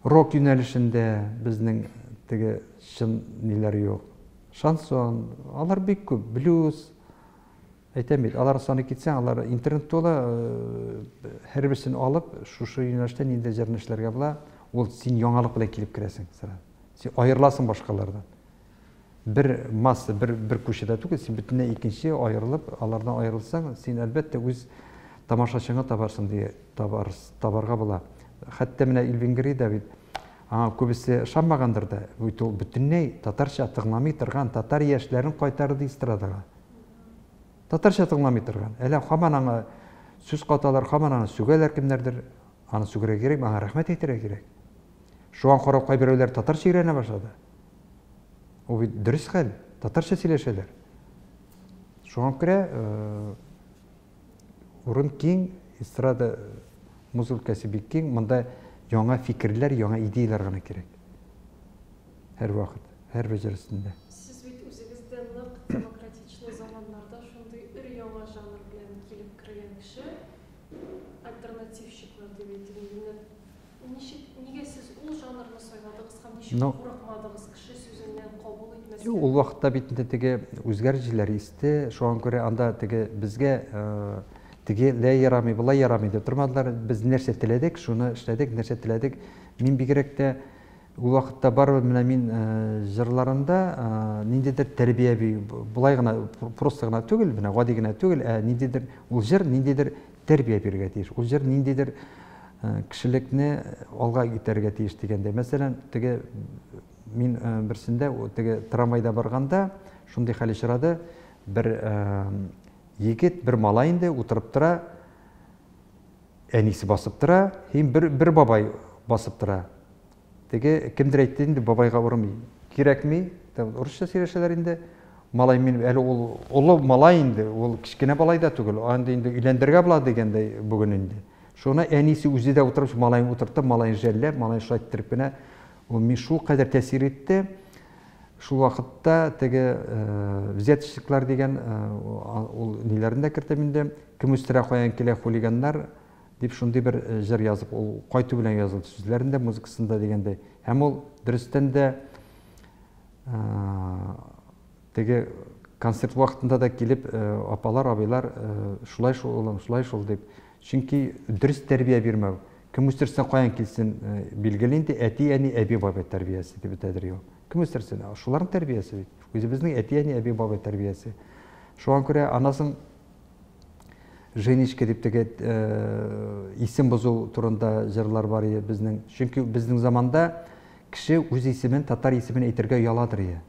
рок юнәлешендә безнең теге чын ниләр юк. Шансон, алар бик күп, блюз. Әйтәм бит, алар саны китсәң, алар интернет тулы, һәрберсен алып, шушы юнәлештә нинди җырны эшләргә була, ул син яңалык белән килеп керәсең сразу. Син аерыласың башкалардан. Бер масса, бер бер күчедә түгел, син бөтенләй икенче аерылып, алардан аерылсаң, син әлбәттә үз Тамашачыңы табарсың ди, табар, табарга була. Хәтта менә Элвин Грей да бит аңа күбесе ышанмагандыр да, бит ул бөтенләй татарча тыңламый торган татар яшьләрен кайтарды эстрадага. Татарча тыңламый торган. Әле һаман аңа сүз каталар, һаман аны сүгәләр кемнәрдер. Аны сүгәргә кирәкме? Аңа рәхмәт әйтергә кирәк. Шуңа карап кайберәүләр татарча өйрәнә башлады. Ул бит дөрес хәл, татарча сөйләшәләр. Шуңа күрә урын киң, эстрада музыка өлкәсе бик киң, монда яңа фикерләр, яңа идеяләр гына кирәк. Һәрвакыт, һәрбер җыр өстендә. Сез бит үзегез дә нык демократичный заманнарда шундый өр-яңа жанр белән килеп кергән кеше, альтернативщиклар дип әйтик инде. Менә ничек, нигә сез ул жанрны сайладыгыз һәм ничек Ну, курыкмадыгыз кеше сүзеннән кабул итмәскә? Юк, ул вакытта бит инде теге үзгәреш җилләре исте, шуңа күрә анда теге безгә теге лә ярамый, болай ярамый дип тормадылар. Без нәрсә теләдек, шуны эшләдек, нәрсә теләдек. Мин бигрәк тә ул вакытта барыбер менә мин җырларымда ниндидер тәрбияви, болай гына просто гына түгел, менә гади генә түгел, ә ниндидер ул җыр ниндидер тәрбия бирергә тиеш. Ул җыр ниндидер кешелекне алга итәргә тиеш дигәндәй. Мәсәлән, теге мин берсендә теге трамвайда барганда шундый хәл очрады. Бер егет, бер малай инде утырып тора, әнисе басып тора, һәм бер бабай басып тора. Теге кемдер әйтте инде, бабайга урын кирәкми, там урысча сөйләшәләр инде. Малай мин әле ул олы малай инде, ул кечкенә малай да түгел, анда инде өйләндерергә була дигәндәй бүген инде. Шуны әнисе үзе дә утырып, малаен утыртып, малаен жәлләп, малаен шулай иттереп кенә, ул мин шул кадәр тәэсир итте. Шул вакытта теге взяточниклар дигән ул ниләрен дә кертеп инде, кем үстерә, каян килә хулиганнар дип шундый бер җыр язып, ул кайту белән язылды, сүзләрен дә, музыкасын да дигәндәй. Һәм ул дөрестән дә теге концерт вакытында да килеп, апалар, абыйлар, шулай шул, улым, шулай шул дип. Чөнки дөрес тәрбия бирмәү. Кем үстерсен, каян килсен, билгеле инде, әти-әни, әби-бабай тәрбиясе дип әйтәдер юк. Кем үстерсен? Шуларның тәрбиясе бит. Үзебезнең әти-әни, әби-бабай тәрбиясе. Шуңа күрә анасын Женечка дип теге исем бозу турында җырлар бар иде безнең. Чөнки безнең заманда кеше үз исемен, татар исемен әйтергә ояладыр иде.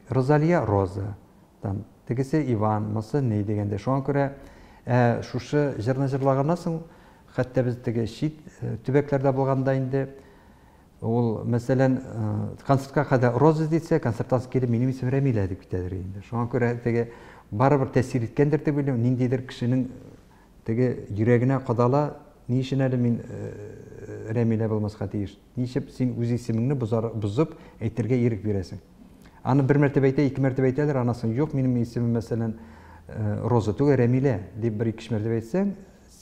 Розалия Роза, там тегесе Иван, мысы ни дигәндә. Шуңа күрә шушы җырны җырлаганнан соң, хәтта без теге чит төбәкләрдә булганда инде, ул, мәсәлән, концертка кадәр Роза дисә, концерттан соң килеп минем исемем Рәмилә дип китәдер инде. Шуңа күрә теге барыбер тәэсир иткәндер дип уйлыйм, ниндидер кешенең теге йөрәгенә кадала, ни өчен әле мин Рәмилә булмаска тиеш? Ничек син үз исемеңне бозып әйтергә ирек бирәсең? Аны бер мәртәбә әйтә, ике мәртәбә әйтәләр, аннан соң юк, минем исемем, мәсәлән, Роза түгел, Рәмилә дип бер ике мәртәбә әйтсәң,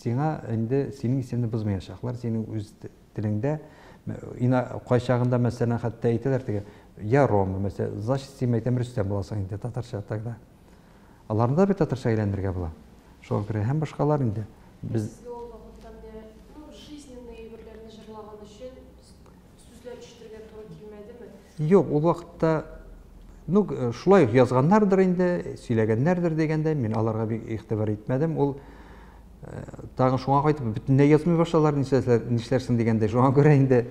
сиңа инде синең исемне бозмаячаклар, синең үз телеңдә. Кайчагында, мәсәлән, хәтта әйтәләр теге, я Рома, мәсәлән, значит, син әйтәм, Рөстәм буласың инде татарча тогда. Аларны да бит татарча әйләндерергә була. Шуңа күрә һәм башкалар инде. Без Сезгә ул вакытта менә, ну, жизненный әйберләрне җырлаган өчен сүзләр ишетергә туры килмәдеме? Юк, ул вакытта, ну, шулай ук язганнардыр инде, сөйләгәннәрдер дигәндә, мин аларга бик игътибар итмәдем. Ул тагын шуңа кайтып бөтенләй язмый башлалар, нишләрсең дигәндәй. Шуңа күрә инде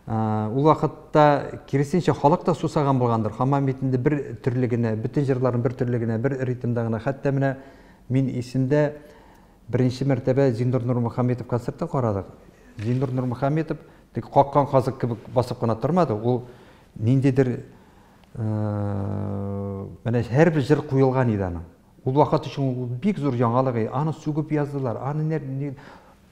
ул вакытта киресенчә халык та сусаган булгандыр. Һаман бит инде бер төрле генә, бөтен җырларын бер төрле генә, бер ритмда гына. Хәтта менә мин исемдә беренче мәртәбә Зиннур Нурмөхәммәтов концертын карадык. Зиннур Нурмөхәммәтов тик каккан казык кебек басып кына тормады. Ул ниндидер менә һәрбер җыр куелган иде аның. Ул вакыт өчен ул бик зур яңалык иде. Аны сүгеп яздылар, аны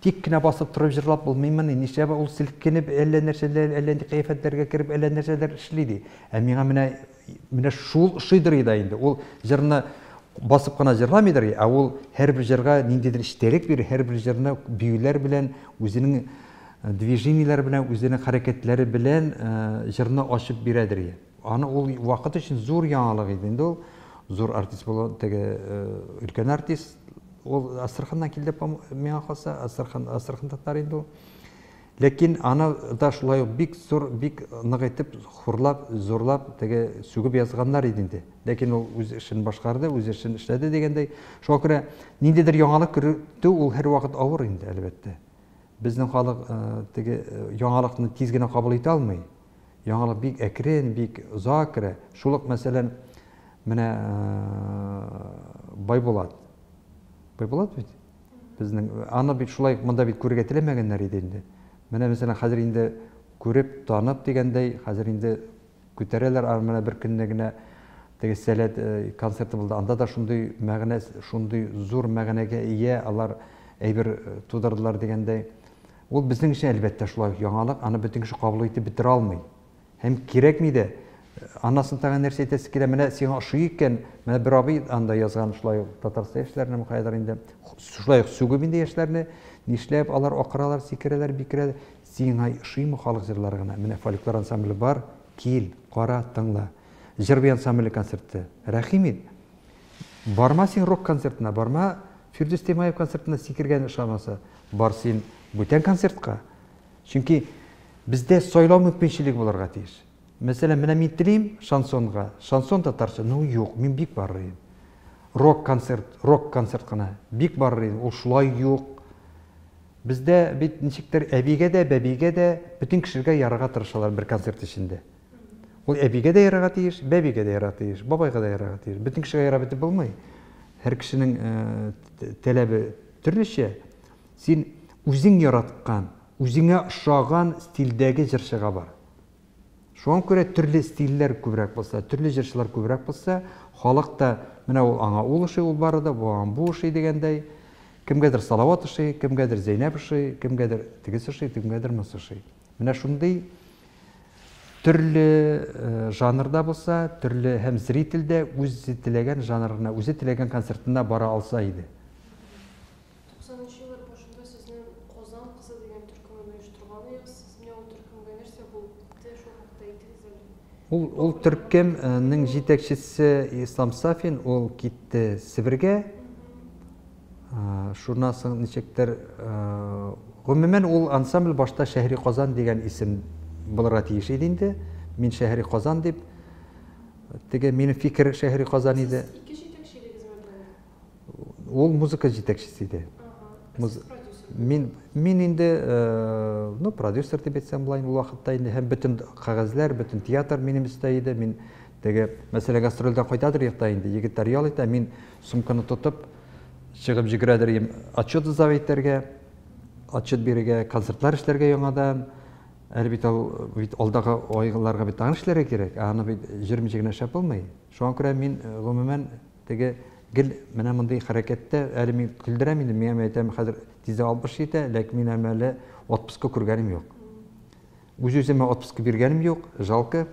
тик кенә басып торып җырлап булмыймыни, нишләп ул селкенеп, әллә нәрсәләр, әллә нинди кыяфәтләргә кереп, әллә нәрсәләр эшли ди. Ә миңа менә шул ошыйдыр иде инде. Ул җырны басып кына җырламыйдыр, ә ул һәрбер җырга ниндидер эчтәлек бирә, һәрбер җырны биюләр белән, үзенең движениеләре белән, үзенең хәрәкәтләре белән җырны ачып бирәдер. Аны ул вакыт өчен зур яңалык иде инде ул. Зур артист булу, теге өлкән артист, ул Астраханнан килде, миңа калса, Астрахань, Астрахань татары инде ул. Ләкин аны да шулай ук бик зур, бик нык итеп хурлап, зурлап, теге сүгеп язганнар иде инде. Ләкин ул үз эшен башкарды, үз эшен эшләде дигәндәй. Шуңа күрә ниндидер яңалык кертү ул һәрвакыт авыр инде, әлбәттә. Безнең халык теге яңалыкны тиз генә кабул итә алмый. Яңалык бик әкрен, бик озак керә. Шул ук, мәсәлән, менә Байбулат. Байбулат бит? Безнең аны бит шулай монда бит күрергә теләмәгәннәр иде инде. Менә мәсәлән хәзер инде күреп, танып дигәндәй, хәзер инде күтәрәләр. Аны менә бер көнне генә теге Сәләт концерты булды. Анда да шундый мәгънә, шундый зур мәгънәгә ия алар әйбер тудырдылар дигәндәй. Ул безнең өчен әлбәттә шулай ук яңалык, аны бөтен кеше кабул итеп бетерә алмый. Һәм кирәкми дә. Аннан соң тагын нәрсә әйтәсе килә, менә сиңа ошый икән, менә бер абый анда язган шулай ук Татарстан яшьләренә каядыр инде, шулай ук сүгеп инде яшьләрне, нишләп алар акыралар, сикерәләр, бикерәләр. Сиңа ошыймы халык җырлары гына? Менә фольклор ансамбле бар, кил, кара, тыңла. Җыр-бию ансамбле концерты. Рәхим ит. Барма син рок концертына, барма Фирдүс Тимаев концертына сикергән ошамаса, бар син бүтән концертка. Чөнки бездә сайлау мөмкинчелеге булырга тиеш. Мәсәлән, менә мин телим шансонга, шансон татарча, ну юк, мин бик барыр идем. Рок концерт, рок концерт кына, бик барыр идем, ул шулай юк. Бездә бит ничектер әбигә дә, бәбигә дә, бөтен кешегә ярарга тырышалар бер концерт эчендә. Ул әбигә дә ярарга тиеш, бәбигә дә ярарга тиеш, бабайга да ярарга тиеш. Бөтен кешегә ярап бетеп булмый. Һәр кешенең таләбе төрлечә. Син үзең яраткан, үзеңә ошаган стильдәге җырчыга бар. Шуңа күрә төрле стильләр күбрәк булса, төрле җырчылар күбрәк булса, халык та менә ул аңа ул ошый, ул бары да, бу аңа бу ошый дигәндәй, кемгәдер Салават ошый, кемгәдер Зәйнәб ошый, кемгәдер тегесе ошый, кемгәдер монысы ошый. Менә шундый төрле жанрда булса, төрле һәм зритель дә үзе теләгән жанрына, үзе теләгән концертына бара алса иде. 90 нчы еллар башында сезнең Казан кызы дигән төркемен оештырган идегез. Сез менә ул төркемгә нәрсә булып китте, шул хакта әйтегез әле. Ул төркемнең җитәкчесе Ислам Сафин, ул китте Себергә. Шуннан соң ничектер, гомумән ул ансамбль башта Шәһри Казан дигән исем булырга тиеш иде инде. Мин Шәһри Казан дип, теге минем фикер Шәһри Казан иде. Сез ике җитәкче идегезме бында? Ул музыка җитәкчесе иде. Муз... Мин, мин инде, ну, продюсер дип әйтсәм була инде ул вакытта инде һәм бөтен кәгазьләр, бөтен театр минем өстә иде. Мин теге, мәсәлән, гастрольдән кайтадыр якта инде, егетләр ял итә, мин сумканы тотып чыгып җигерәдер идем отчет сдавать итәргә, отчет бирергә, концертлар эшләргә яңадан. Әле бит ул бит алдагы айларга бит тагын эшләргә кирәк, ә аны бит җөрмичә генә эшләп булмый. Шуңа күрә мин гомумән Теге гел менә мондый хәрәкәттә, әле мин көлдерәм инде, миңа мин әйтәм, хәзер тиздән 60 җитә, ләкин мин әле отпуска күргәнем юк. Үз-үземә отпуска биргәнем юк, жалко.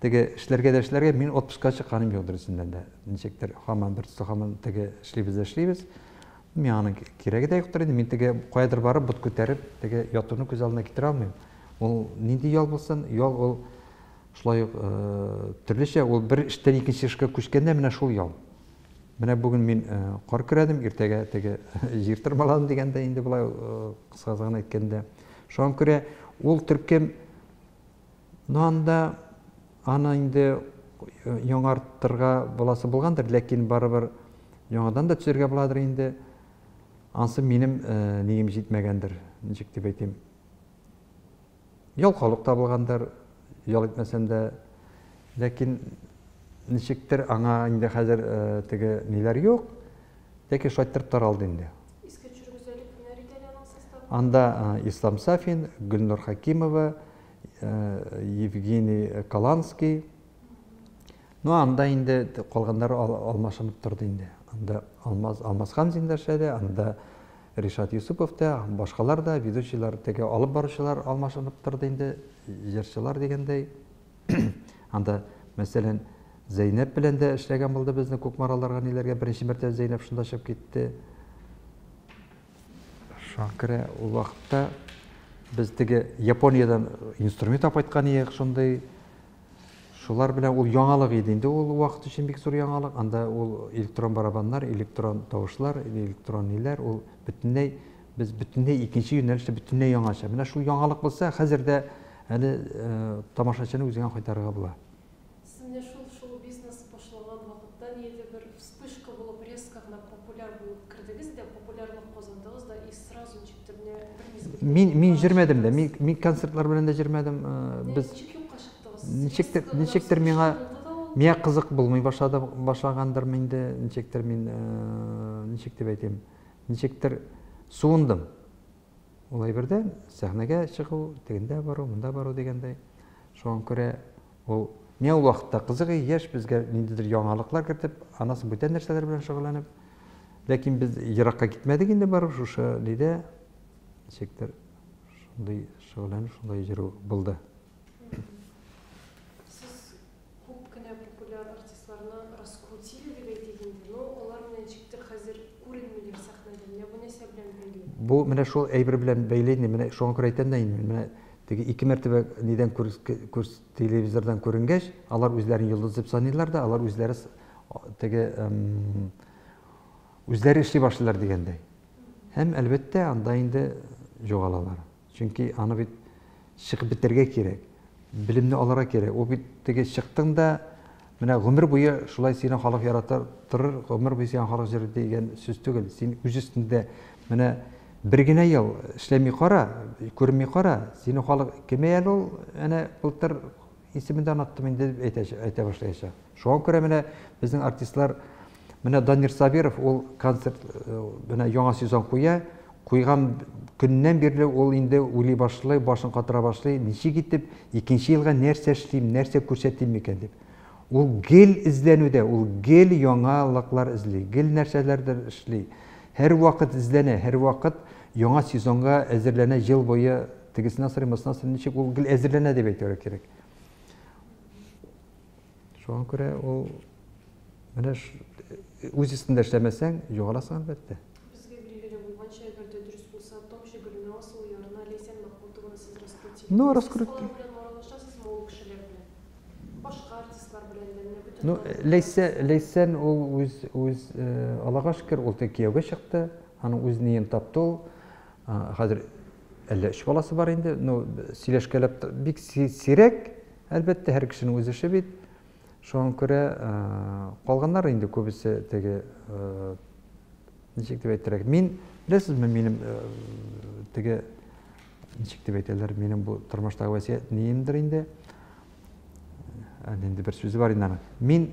Теге эшләргә дә эшләргә, мин отпуска чыкканым юк дөресеннән дә. Ничектер һаман бер төсле һаман теге эшлибез дә эшлибез. Миңа аның кирәге дә юктыр инде. Мин теге каядыр барып бот күтәреп, теге ятуны күз алдына китерә алмыйм. Ул нинди ял булсын? Ял ул Шулай ук төрлечә ул бер эштән икенче эшкә күчкәндә менә шул ял. Менә бүген мин кар көрәдем, иртәгә теге җир тырмаладым дигәндә инде болай кыскасы гына әйткәндә. Шуңа күрә ул төркем ну анда аны инде яңартырга буласы булгандыр, ләкин барыбер яңадан да төзергә буладыр инде. Ансы минем нием җитмәгәндер, ничек дип әйтим. Ялкаулык та булгандыр, ял итмәсәм дә. Ләкин ничектер аңа инде хәзер теге ниләр юк. Ләкин шулай иттереп таралды инде. Искә төшерегез әле, кемнәр иде әле аның составында? Анда Ислам Сафин, Гөлнур Хәкимова, Евгений Каланский. Ну, анда инде калганнары алмашынып торды инде. Анда Алмаз, Алмаз Хамзин да эшләде, анда Ришат Юсупов та, башкалар да, ведущийлар, теге алып баручылар алмашынып торды инде, җырчылар дигәндәй. Анда, мәсәлән, Зәйнәп белән дә эшләгән булды безне Кукмараларга ниләргә. Беренче мәртәбә Зәйнәп шунда чыгып китте. Шуңа күрә ул вакытта без теге Япониядән инструмент алып кайткан идек шундый. Шулар белән ул яңалык иде инде ул вакыт өчен бик зур яңалык. Анда ул электрон барабаннар, электрон тавышлар, электрон ниләр, ул бөтенләй Без бөтенләй икенче юнәлештә, бөтенләй яңача. Менә шул яңалык булса, хәзер дә әле тамашачыны үзеңә кайтарырга була. Сез менә шул шоу-бизнес башлаган вакытта ниндидер бер вспышка булып, резко гына популяр булып кердегез дә, популярлык казандыгыз да и сразу ничектер менә бер мизгелдә Мин мин юкка җөрмәдем дә. чыктыгыз. Мин мин концертлар белән дә җөрмәдем. Менә Без ничек юкка чыктыгыз? ничектер Резко гына ничектер вспышка миңа булды да ул. миңа кызык булмый башлады башлагандырмы инде, ничектер мин ничек дип әйтим, ничектер суындым. Ул әйбердән сәхнәгә чыгу, тегендә бару, монда бару дигәндәй. Шуңа күрә ул миңа ул вакытта кызык, яшь безгә ниндидер яңалыклар кертеп, анасы бүтән нәрсәләр белән шөгыльләнеп. Ләкин без еракка китмәдек инде барып, шушы нидә ничектер шундый шөгыльләнеп, шундай йөрү булды. Сез күп кенә популяр артистларны раскрутили дип әйтик инде, но алар менә ничектер хәзер күренмиләр сәхнәдә. Менә бу нәрсә белән бәйле? Бу менә шул әйбер белән бәйле инде, менә шуңа күрә әйтәм дә инде, менә теге ике мәртәбә нидән күр, күр, телевизордан күренгәч, алар үзләрен йолдыз дип саныйлар да, алар үзләре теге үзләре эшли башлыйлар дигәндәй. Һәм әлбәттә анда инде югалалар. Чөнки аны бит чыгып бетәргә кирәк. Белемне алырга кирәк. Ул бит теге чыктың да, менә гомер буе шулай сине халык ярата торыр, гомер буе сиңа халык җырлый дигән сүз түгел. Син үз өстендә менә бер генә ел эшләми кара, күренми кара, сине халык кем әле ул, әнә былтыр исемен дә оныттым инде дип әйтә, әйтә башлаячак. Шуңа күрә менә безнең артистлар, менә Данир Сабиров ул концерт менә яңа сезон куя, куйган көннән бирле ул инде уйлый башлый, башын катыра башлый, ничек итеп икенче елга нәрсә эшлим, нәрсә күрсәтим микән дип. Ул гел эзләнүдә, ул гел яңалыклар эзли, гел нәрсәләрдер эшли. Һәрвакыт эзләнә, һәрвакыт яңа сезонга әзерләнә, ел буе тегесенә сорый, монысына сорый, ничек ул гел әзерләнә дип әйтергә кирәк. Шуңа күрә ул менә үз өстендә эшләмәсәң, югаласың әлбәттә. Безгә билгеле булганча, әгәр дә дөрес булса, Томчы Гөлназ ул ярына Ләйсән Мәхмүтованы сез раскрутили. Ну, Сез раскрутили. алар белән аралашасызмы ул кешеләр белән? Башка артистлар белән дә менә бөтен Ну, танылган Ләйсә, Ләйсән ул үз үз Аллага шөкер, ул теге кияүгә чыкты, аның үз ниен тапты ул. Хәзер әллә өч баласы бар инде. Ну, сөйләшкәләп бик сирәк, әлбәттә, һәр кешенең үз эше бит. Шуңа күрә калганнар инде күбесе теге ничек дип әйттерәк. Мин, беләсезме, минем теге ничек дип әйтәләр, минем бу тормыштагы васыять ниемдер инде. Инде бер сүзе бар инде аның. Мин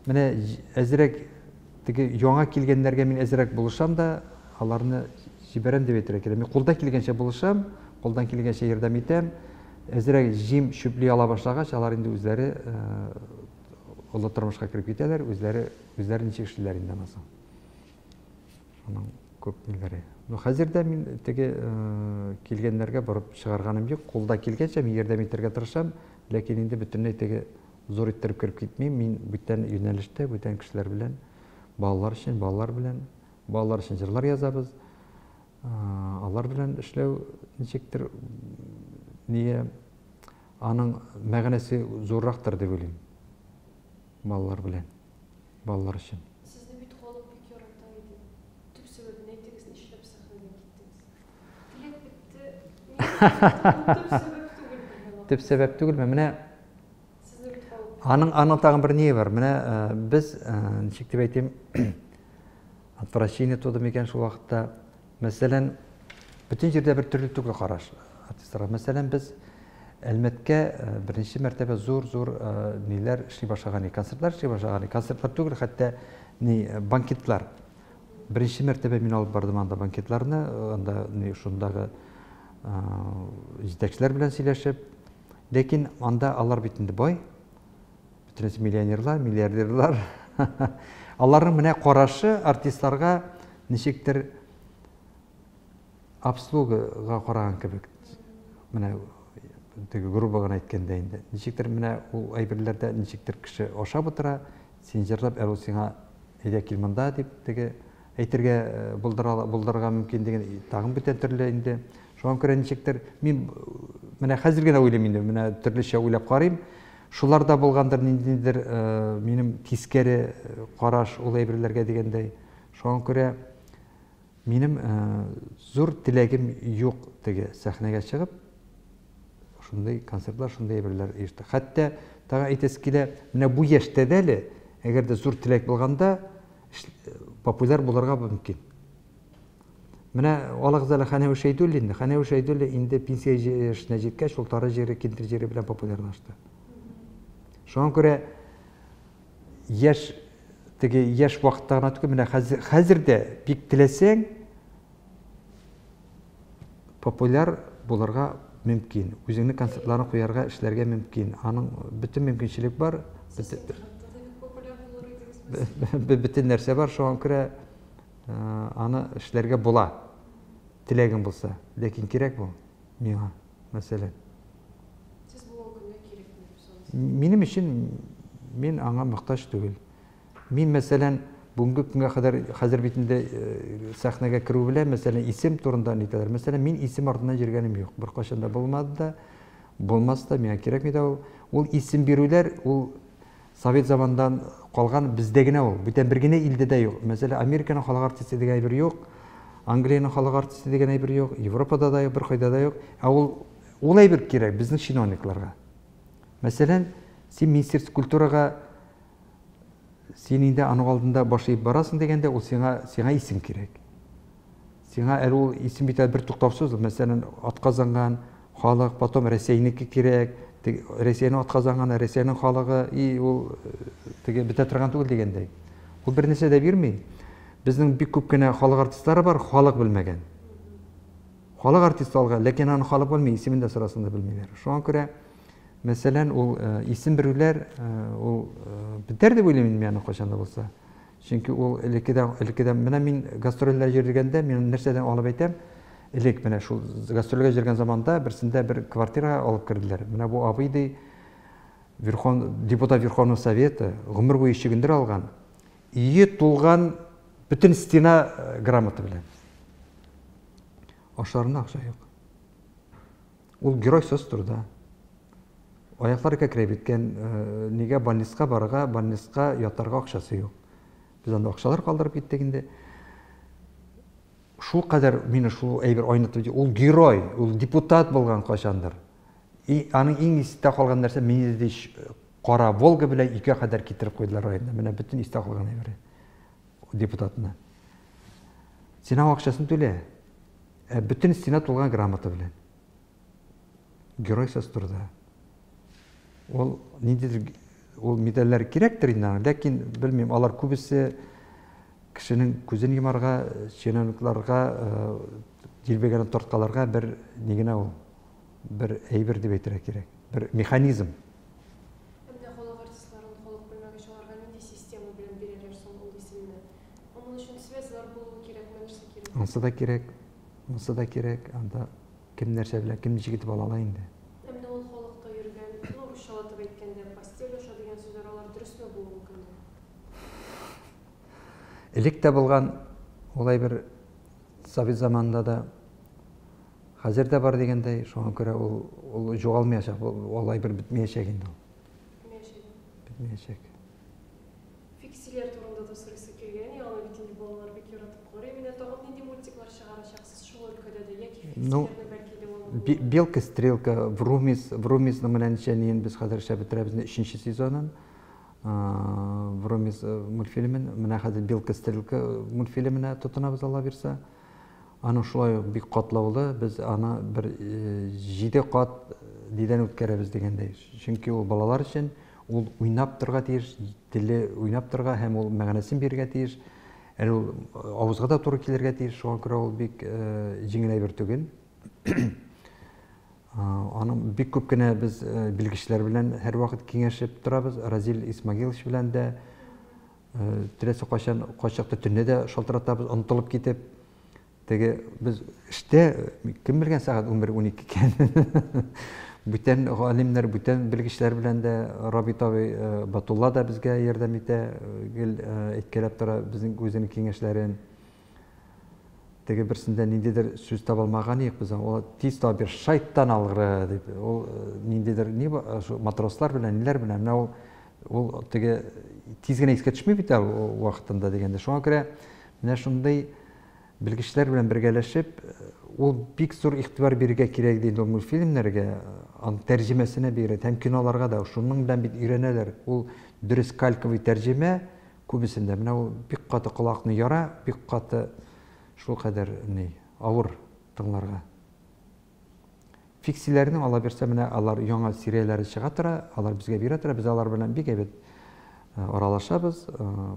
менә әзрәк теге яңа килгәннәргә мин әзрәк булышам да, аларны җибәрәм дип әйтергә кирәк. Мин кулдан килгәнчә булышам, кулдан килгәнчә ярдәм итәм. Әзрәк җим чүпли ала башлагач, алар инде үзләре олы тормышка кереп китәләр, үзләре үзләре ничек эшлиләр инде аннан соң. Аның күп ниләре. Ну, хәзер дә мин теге килгәннәргә барып чыгарганым юк. Кулда килгәнчә мин ярдәм итәргә тырышам, ләкин инде бөтенләй теге зур иттереп кереп китмим. Мин бүтән юнәлештә, бүтән кешеләр белән, балалар өчен, балалар белән, балалар өчен җырлар язабыз. Алар белән эшләү ничектер нигә аның мәгънәсе зуррактыр дип уйлыйм. Балалар белән, балалар өчен. Сезне бит халык бик ярата иде. Төп сәбәбен әйтегез, нишләп сәхнәдән киттегез? Теләк бетте. Төп сәбәп түгелме? Төп сәбәп түгелме? Менә Сезне бит халык аның аның тагын бер ние бар. Менә без ничек дип әйтим, отвращение туды микән шул вакытта. Мәсәлән, бөтен җирдә бер төрле түгел караш артистларга. Мәсәлән, без Әлмәткә беренче мәртәбә зур-зур ниләр эшли башлаган, концертлар эшли башлаган, концертлар түгел, хәтта ни банкетлар. Беренче мәртәбә мин алып бардым анда банкетларны, анда ни шундагы җитәкчеләр белән сөйләшеп. Ләкин анда алар бит инде бай, бөтенесе миллионерлар, миллиардерлар. Аларның менә карашы артистларга ничектер обслугага караган кебек. Менә теге грубо гына әйткәндә инде. Ничектер менә ул әйберләрдә ничектер кеше ашап утыра, син җырлап, әле ул сиңа әйдә кил монда дип теге әйтергә булдыра булдырырга мөмкин дигән тагын бүтән төрле инде. Шуңа күрә ничектер мин менә хәзер генә уйлыйм инде, менә төрлечә уйлап карыйм. Шуларда булгандыр ниндидер минем тискәре караш ул әйберләргә дигәндәй. Шуңа күрә Минем зур теләгем юк теге сәхнәгә чыгып, шундый концертлар, шундый әйберләр оештыр. Хәтта тагы әйтәсе килә, менә бу яшьтә дә әле, әгәр дә зур теләк булганда, популяр булырга мөмкин. Менә алыгыз әле Хәнәви Шәйдуллинны. Хәнәви Шәйдуллин инде пенсия яшенә җиткәч, ул тары җире, киндер җире белән популярлашты. Шуңа күрә яшь теге яшь вакытта гына түгел, менә хәзер, хәзер дә бик теләсәң, популяр булырга мөмкин. Үзеңнең концертларын куярга, эшләргә мөмкин. Аның бөтен мөмкинчелек бар. Бөтен нәрсә бар, шуңа күрә аны эшләргә була. Теләгең булса. Ләкин кирәк бу миңа, мәсәлән. Сез бүгенге көндә кирәкми дип саныйсыз? Минем өчен мин аңа мохтаҗ түгел. Мин, мәсәлән, бүгенге көнгә кадәр, хәзер бит инде сәхнәгә керү белән, мәсәлән, исем турында нитәләр. Мәсәлән, мин исем артыннан йөргәнем юк. Беркайчан да булмады да, булмас та, миңа кирәкми дә ул. Ул исем бирүләр, ул Совет замандан калган бездә генә ул. Бүтән бер генә илдә дә юк. Мәсәлән, Американың халык артисты дигән әйбер юк. Англиянең халык артисты дигән әйбер юк. Европада да юк, беркайда да юк. Ә ул ул әйбер кирәк безнең чиновникларга. Мәсәлән, син Министерство культурага син инде аның алдында баш иеп барасың дигәндә, ул сиңа сиңа исем кирәк. Сиңа әле ул исем бит әле бер туктаусыз, мәсәлән, атказанган халык, потом Рәсәйнеке кирәк, Рәсәйнең атказанганы, Рәсәйнең халыгы, и ул теге бетә торган түгел дигәндәй. Ул бер нәрсә дә бирми. Безнең бик күп кенә халык артистлары бар, халык белмәгән. Халык артисты алган, ләкин аны халык белми, исемен дә сорасын да белмиләр. Шуңа күрә, мәсәлән, ул исем бирүләр, ул бетәр дип уйлыйм мин аны кайчан да булса. Чөнки ул элеккедән, элеккедән, менә мин гастрольләр йөргәндә, мин нәрсәдән алып әйтәм, элек менә шул гастрольгә йөргән заманда берсендә бер квартирага алып керделәр. Менә бу абый ди, Верхов, депутат Верховного Совета, гомер буе чөгендер алган, өе тулган бөтен стена э, грамота белән. Ашарына акча юк. Ул герой соц труда. Аяклары кәкрәеп беткән, э, нигә больницка барырга, больницка ятарга акчасы юк. Без анда акчалар калдырып киттек инде. Шул кадәр мине шул әйбер айнытты. Ул герой, ул депутат булган кайчандыр. И аның иң истә калган нәрсә мине ди кара Волга белән өйгә кадәр китереп куйдылар районда. Менә бөтен истә калган әйбере депутатны. Син аңа акчасын түлә. Ә бөтен стена тулган грамота белән. Герой состурда. Ул ниндидер ул медальләр кирәктер инде аңа, ләкин белмим, алар күбесе кешенең күзен йомарга, чиновникларга дилбегәне тарткаларга бер ни генә ул, бер әйбер дип әйтергә кирәк, бер механизм. Ә менә халык артистларын халык белмәгәч, аларга нинди система белән бирәләр соң ул исемне? Моның өчен связьлар булуы кирәкме, нәрсә кирәк? Ансы да кирәк, монсы да кирәк, анда кем нәрсә белән, кем ничек итеп ала ала инде. Ә менә ул халыкта йөргән, ну, русчалатып әйткәндә, постель аша дигән сүзләр, алар дөресме бүгенге көндә? Элек тә булган ул әйбер, совет заманында да, хәзер дә бар дигәндәй, шуңа күрә ул, ул югалмаячак, ул әйбер бетмәячәк инде ул. Бетмәячәк. Бетмәячәк. Фиксиләр турында да сорыйсы килгән, аны бит инде балалар бик яратып карый. Менә тагын нинди мультиклар чыгарачаксыз шул өлкәдә дә яки Ну, фиксиләрне бәлки дәвамы булыр? Белка Стрелка, Врумиз, Врумизның менә ничә ниен без хәзер эшләп бетерәбез инде өченче сезонын. Врумиз мультфильмын, менә хәзер Белка Стрелка мультфильмына тотынабыз Алла бирса. Аның шулай ук бик катлаулы, без аны бер җиде кат нидән үткәрәбез дигәндәй. Чөнки ул балалар өчен, ул уйнап торырга тиеш, теле уйнап торырга һәм ул мәгънәсен бирергә тиеш. Әле ул авызга да туры килергә тиеш, шуңа күрә ул бик җиңел әйбер түгел. Аның бик күп кенә без белгечләр белән һәрвакыт киңәшеп торабыз. Разил Исмагилович белән дә теләсә кайчан, кайчакта төнлә дә шалтыратабыз, онытылып китеп. Теге без эштә, кем белгән сәгать 11-12 икән. Бүтән галимнәр, бүтән белгечләр белән дә Рабит абый Батулла да безгә ярдәм итә, гел әйткәләп тора безнең үзенең киңәшләрен. Теге берсендә ниндидер сүз таба алмаган идек без, ул тиз таба бир, шайтан алгыры дип. Ул ниндидер ни шул матрослар белән, ниләр белән, менә ул ул теге тиз генә искә төшми бит әле ул вакытында дигәндә. Шуңа күрә менә шундый Белгечләр белән бергәләшеп, ул бик зур игътибар бирергә кирәк иде инде ул мультфильмнәргә, аның тәрҗемәсенә бигрәк һәм киноларга да. Шуның белән бит өйрәнәләр. Ул дөрес кальковый тәрҗемә күбесендә. Менә ул бик каты колакны яра, бик каты шулкадәр ни, авыр тыңларга. Фиксиләрнең ала бирсә, менә алар яңа серияләре чыга тора, алар безгә бирә тора, без алар белән бик әйбәт аралашабыз.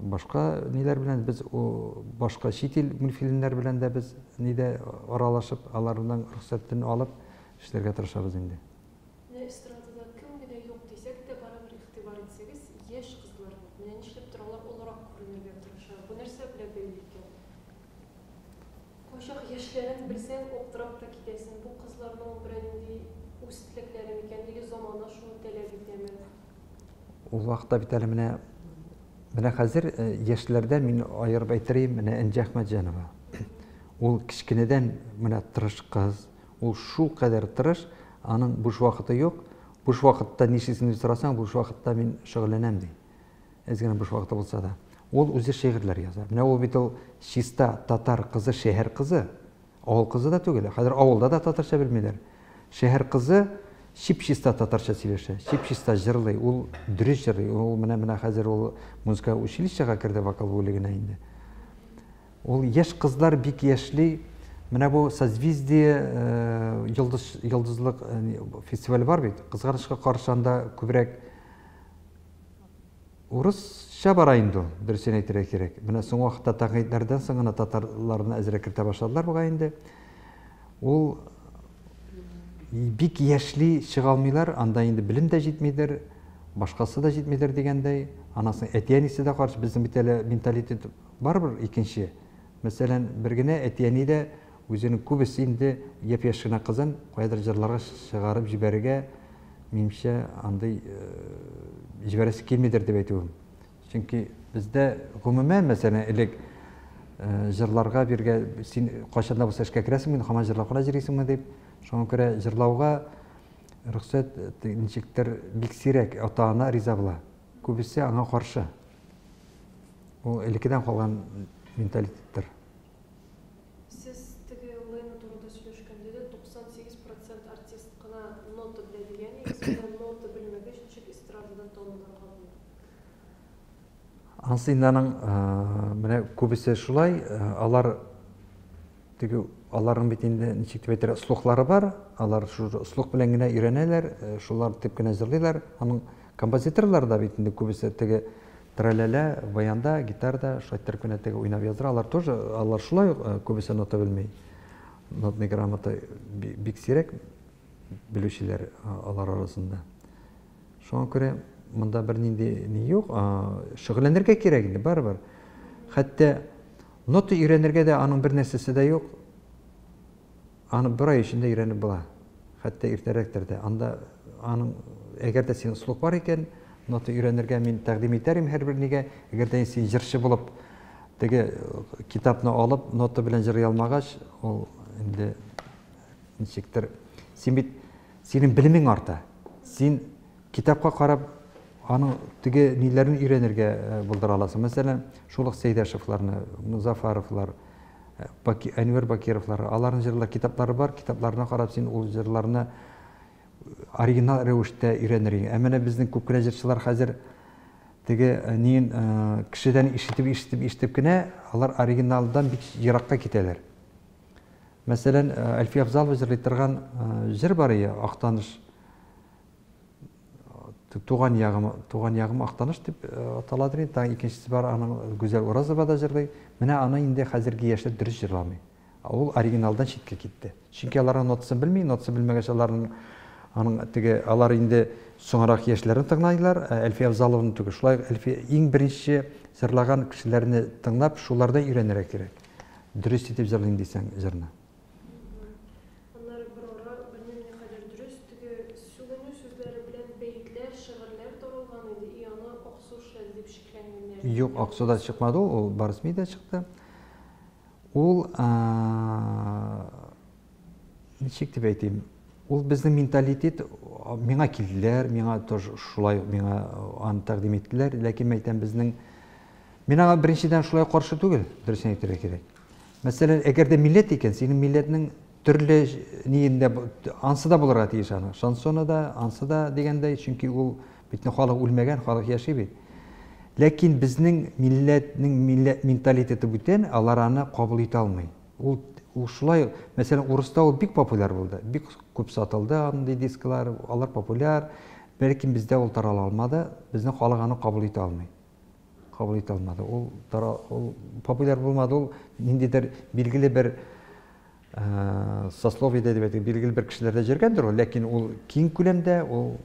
Башка ниләр белән без башка чит ил мультфильмнар белән дә без нидә аралашып, аларның рөхсәтен алып эшләргә тырышабыз инде. Менә эстрадада кем генә юк дисәк тә, барыбер игътибар итсәгез, яшь кызлар юк. Менә нишләптер алар олырак күренергә тырыша. Бу нәрсә белән бәйле икән? Кайчак яшьләрен белсәң, аптырап та китәсең, бу кызларның берәр нинди үз теләкләре микән или замана шуны таләп итәме? Ул вакытта бит әле менә менә хәзер яшьләрдә мин аерып әйтер идем, менә Энҗе Әхмәтҗанова. Ул кечкенәдән менә тырыш кыз, ул шулкадәр тырыш, аның буш вакыты юк. Буш вакытта нишлисең дип сорасаң, буш вакытта мин шөгыльләнәм ди. Әз генә буш вакыты булса да. Ул үзе шигырьләр яза. Менә ул бит ул чиста татар кызы, шәһәр кызы. Авыл кызы да түгел. Хәзер авылда да татарча белмиләр. Шәһәр кызы чип-чиста татарча сөйләшә, чип-чиста җырлый, ул дөрес җырлый. Ул менә менә хәзер ул музыка училищега керде вокал бүлегенә инде. Ул яшь кызлар бик яшьли. Менә бу Созвездие йолдыз йолдызлык фестивале бар бит. Кызганычка каршы анда күбрәк Урысча бара инде ул, дөресен әйтергә кирәк. Менә соңгы вакытта тәнкыйтьләрдән соң гына татарларны әзрәк кертә башладылар бугай инде. Ул бик яшьли чыга алмыйлар, анда инде белем дә җитмидер, башкасы да җитмидер дигәндәй. Аннан соң әти-әнисе дә каршы, безнең бит әле менталитет барыбер икенче. Мәсәлән, бер генә әти-әни дә үзенең күбесе инде япь-яшь кенә кызын каядыр җырларга чыгарып җибәрергә Минемчә, андый җибәрәсе килмидер дип әйтүем. Чөнки бездә гомумән, мәсәлән, элек җырларга биргә син кайчан да булса эшкә керәсеңме, һаман җырлап кына йөрисеңме дип. Шуңа күрә җырлауга рөхсәт ничектер бик сирәк ата-ана риза була. Күбесе аңа каршы. Ул элеккедән калган менталитеттыр. Сез теге Лена турында сөйләшкәндә дә 98 процент артист кына нота белә дигән идегез, менә нота белмәгәч ничек эстрадада танылырга була? Анысы инде аның менә күбесе шулай, алар теге аларның бит инде ничек дип әйтергә, слухлары бар, алар шул слух белән генә өйрәнәләр, шулар дип кенә җырлыйлар. Аның композиторлар да бит инде күбесе теге Траләлә, баянда, гитарада шулай иттереп кенә теге уйнап яздыра. Алар тоже, алар шулай ук күбесе нота белми. Нотный грамота бик сирәк белүчеләр алар арасында. Шуңа күрә монда бернинди ни юк, шөгыльләнергә кирәк инде барыбер. Хәтта нота өйрәнергә дә аның бер нәрсәсе дә юк. Аны бер ай эчендә өйрәнеп була. Хәтта иртәрәктер дә. Анда аның, әгәр дә синең слух бар икән, нота өйрәнергә мин тәкъдим итәр идем һәрбер нигә. Әгәр дә син җырчы булып, теге китапны алып, нота белән җырлый алмагач, ул инде ничектер. Син бит, синең белемең арта. Син китапка карап, аның теге ниләрен өйрәнергә булдыра аласың. Мәсәлән, шул ук Сәйдәшевларны, Мозафаровлар, Баки, Әнвәр Бакировлар, аларның җырлар китаплары бар, китапларына карап син ул җырларны оригинал рәвештә өйрәнер идең. Ә менә безнең күп кенә җырчылар хәзер теге нин кешедән ишетеп, ишетеп, ишетеп кенә алар оригиналдан бик еракка китәләр. Мәсәлән, Әлфия Афзалова җырлый торган җыр бар иде, Актаныш. Туган ягым, туган ягым Актаныш дип аталадыр инде. Тагын икенчесе бар, аның Гүзәл Уразова да җырлый. Менә аны инде хәзерге яшьләр дөрес җырламый. Ул оригиналдан читкә китте. Чөнки алар нотасын белми, нотасын белмәгәч аларның аның теге алар инде соңрак яшьләрне тыңлайлар, ә Әлфия Авзалованы түгел. Шулай ук Әлфия иң беренче җырлаган кешеләрне тыңлап, шулардан өйрәнергә кирәк. Дөрес итеп җырлыйм дисәң җырны. Аннары бер ара, белмим никадәр дөрес, теге сүгенү сүзләре белән бәетләр, шигырьләр таралган иде, и аны Аксу эшләде дип шикләнгәннәр. Юк, Аксуда чыкмады ул, ул Барс-Медиа чыкты. Ул, ничек дип әйтим, ул безнең менталитет, миңа килделәр, миңа тоже шулай ук миңа аны тәкъдим иттеләр, ләкин мәйтәм, безнең, мин аңа беренчедән шулай каршы түгел, дөресен әйтергә кирәк. Мәсәлән, әгәр дә милләт икән, синең милләтнең төрле ниендә ансы да булырга тиеш аны. Шансоны да, ансы да дигәндәй, чөнки ул бит халык үлмәгән, халык яши бит. Ләкин безнең милләтнең милләт менталитеты бүтән, алар аны кабул итә алмый. Ул, ул шулай, мәсәлән, урыста ул бик популяр булды. Бик күп сатылды андый дисклар, алар популяр. Бәлки бездә ул тарала алмады, безнең халык аны кабул итә алмый. Кабул итә алмады. Ул, ул популяр булмады, ул ниндидер билгеле бер сословиедә дип әйтик, билгеле бер кешеләрдә йөргәндер ул, ләкин ул киң күләмдә ул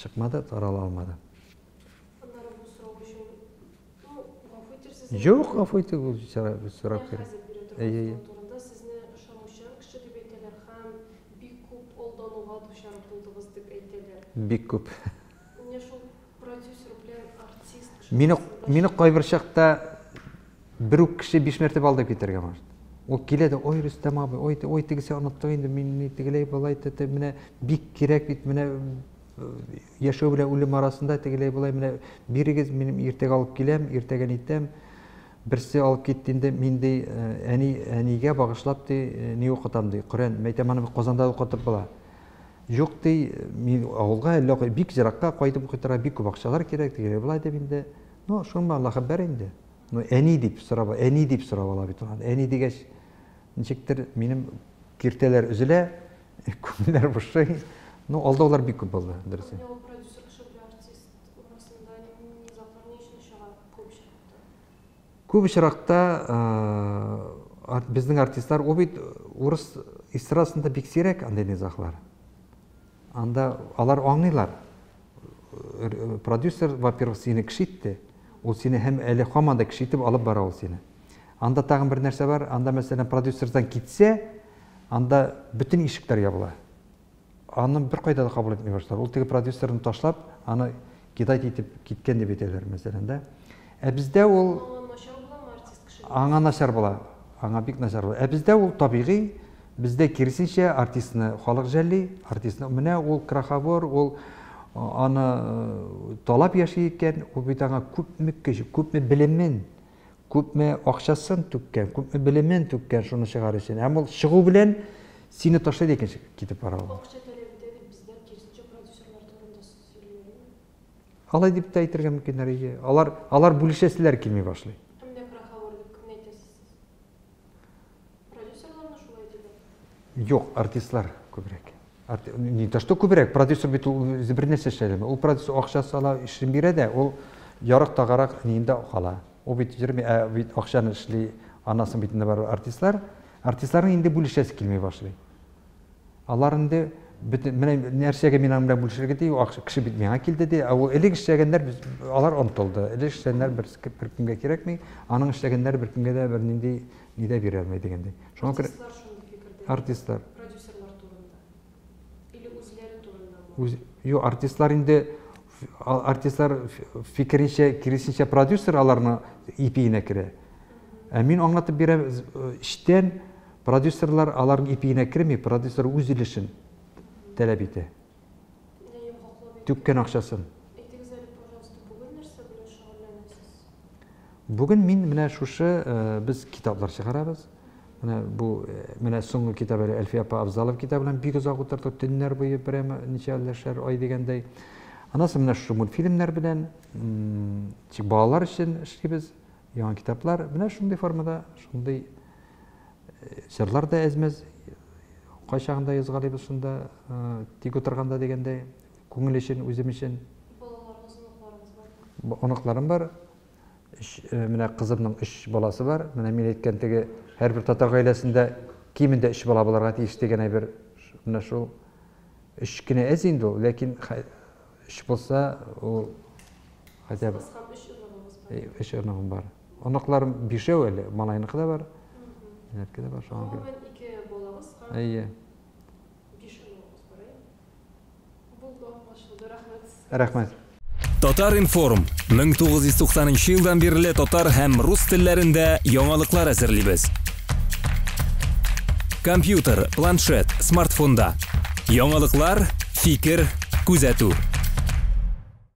чыкмады, тарала алмады. Аннары бу сорау өчен, ну, гафу итәрсез. Юк, гафу итү ул сорап кирәк. Әйе, әйе. Турында сезне ышанучан кеше дип әйтәләр һәм бик күп алдануга дучар булдыгыз дип әйтәләр. Бик күп. Менә шул продюсер белән артист Мине, мине кайбер чакта бер үк кеше 5 мәртәбә алдап китәргә может. Ул килә дә, ой, Рөстәм абый, ой, ой, тегесе оныттык инде, мин ни тегеләй болай, тете, менә бик кирәк бит, менә яшәү белән үлем арасында тегеләй болай, менә бирегез, минем иртәгә алып киләм, иртәгә нитәм. Берсе алып китте инде, мин ди, әни, әнигә багышлап ди, ни укытам ди, Коръән. Мәйтәм, аны Казанда укытып була. Юк ди, мин авылга әллә кай, бик еракка кайтып укытырга бик күп акчалар кирәк, тегеләй болай дип инде. Ну, шуңа Аллаһы бер инде. Ну, әни дип сорап, әни дип сорап ала бит ул. Әни дигәч, ничектер минем киртәләр өзелә, күңелләр бушый. Ну, алдаулар бик күп булды, дөресе. Менә ул продюсер кеше белән артист арасында низаглар ни өчен чыга күп очракта? Күп очракта безнең артистлар, ул бит урыс эстрадасында бик сирәк андый низаглар. Анда алар аңлыйлар. Продюсер, во-первых, сине кеше итте. Ул сине һәм әле һаман да кеше итеп алып бара ул сине. Анда тагын бер нәрсә бар, анда мәсәлән продюсердан китсә, анда бөтен ишекләр ябыла. Аны бер кайда да кабул итми башлар. Ул теге продюсерны ташлап, аны кидать итеп киткән дип әйтәләр, мәсәлән, да. Ә бездә ул Аңа начар буламы артист кеше? Аңа начар була. Аңа бик начар була. Ә бездә ул табигый, бездә киресенчә артистны халык жәлли, артистны менә ул краховор, ул аны талап яши икән, ул бит аңа күпме көч, күпме белемен, күпме акчасын түккән, күпме белемен түккән шуны чыгарыр өчен. Һәм ул чыгу белән сине ташлый да икенче китеп бара ул. Акча таләп итә дип бездә киресенчә продюсерлар турында сөйлиләрме? Алай дип тә әйтергә мөмкиннәр, әйе. Алар, алар бүлешәселәр килми башлый. Ә менә краховор дип кемне әйтәсез сез? Продюсерларны шулай диләр. Юк, артистлар күбрәк. Не то что күбрәк, продюсер бит ул үзе бер нәрсә эшләми. Ул продюсер акча сала, эшен бирә дә, ул ярык тагарак ниендә кала. Ул бит йөрми, ә бит акчаны эшли, аннан соң бит инде бар артистлар. Артистларның инде бүлешәсе килми башлый. Алар инде бөтен менә нәрсәгә мин аның белән бүлешергә ди, акча кеше бит миңа килде ди. Ә ул элек эшләгәннәр без алар онытылды. Элек эшләгәннәр бер, бер кемгә кирәкми, аның эшләгәннәре беркемгә дә бернинди ни дә бирә алмый дигәндәй. Шуңа күрә Артистлар шундый фикердә. Артистлар. Продюсерлар турында. Или үзләре турында. Үз, юк, артистлар инде артистлар фикеренчә, киресенчә продюсер аларны ипиенә керә. Ә мин аңлатып бирәм, эчтән продюсерлар аларның ипиенә керми, продюсер үз өлешен таләп итә. Түккән акчасын. Әйтегез әле, пожалуйста, бүген нәрсә белән шөгыльләнәсез? Бүген мин менә шушы без китаплар чыгарабыз. Менә бу менә соңгы китап әле Әлфия апа Абзалова китабы белән бик озак утырдык, төннәр буе прямо ничәләшәр ай дигәндәй. Аннан соң менә шушы мультфильмнар белән, тик балалар өчен эшлибез, яңа китаплар. Менә шундый формада, шундый җырлар да әзмәз кайчагында язгалыйбыз шунда, тик утырганда дигәндәй, күңел өчен, үзем өчен. Балаларыгыз, оныкларыгыз бармы? Оныкларым бар. Менә кызымның 3 баласы бар. Менә мин әйткән теге һәрбер татар гаиләсендә кимендә 3 бала булырга тиеш дигән әйбер. Менә шул 3 кенә әз инде ул, ләкин 3 булса, ул хотя бы Кыз һәм 3 оныгыгыз бар. 3 оныгым бар. Оныкларым 5 әле, малайныкы да бар. Минеке дә бар, шуңа күрә. Гомумән 2 балагыз һәм Әйе. 5 оныгыгыз бар, әйе? Булды, аңлашылды. Рәхмәт сезгә. Рәхмәт. Татар-информ 1990 елдан бирле татар һәм рус телләрендә яңалыклар әзерлибез. Компьютер, планшет, смартфонда. Яңалыклар, фикер, күзәтү.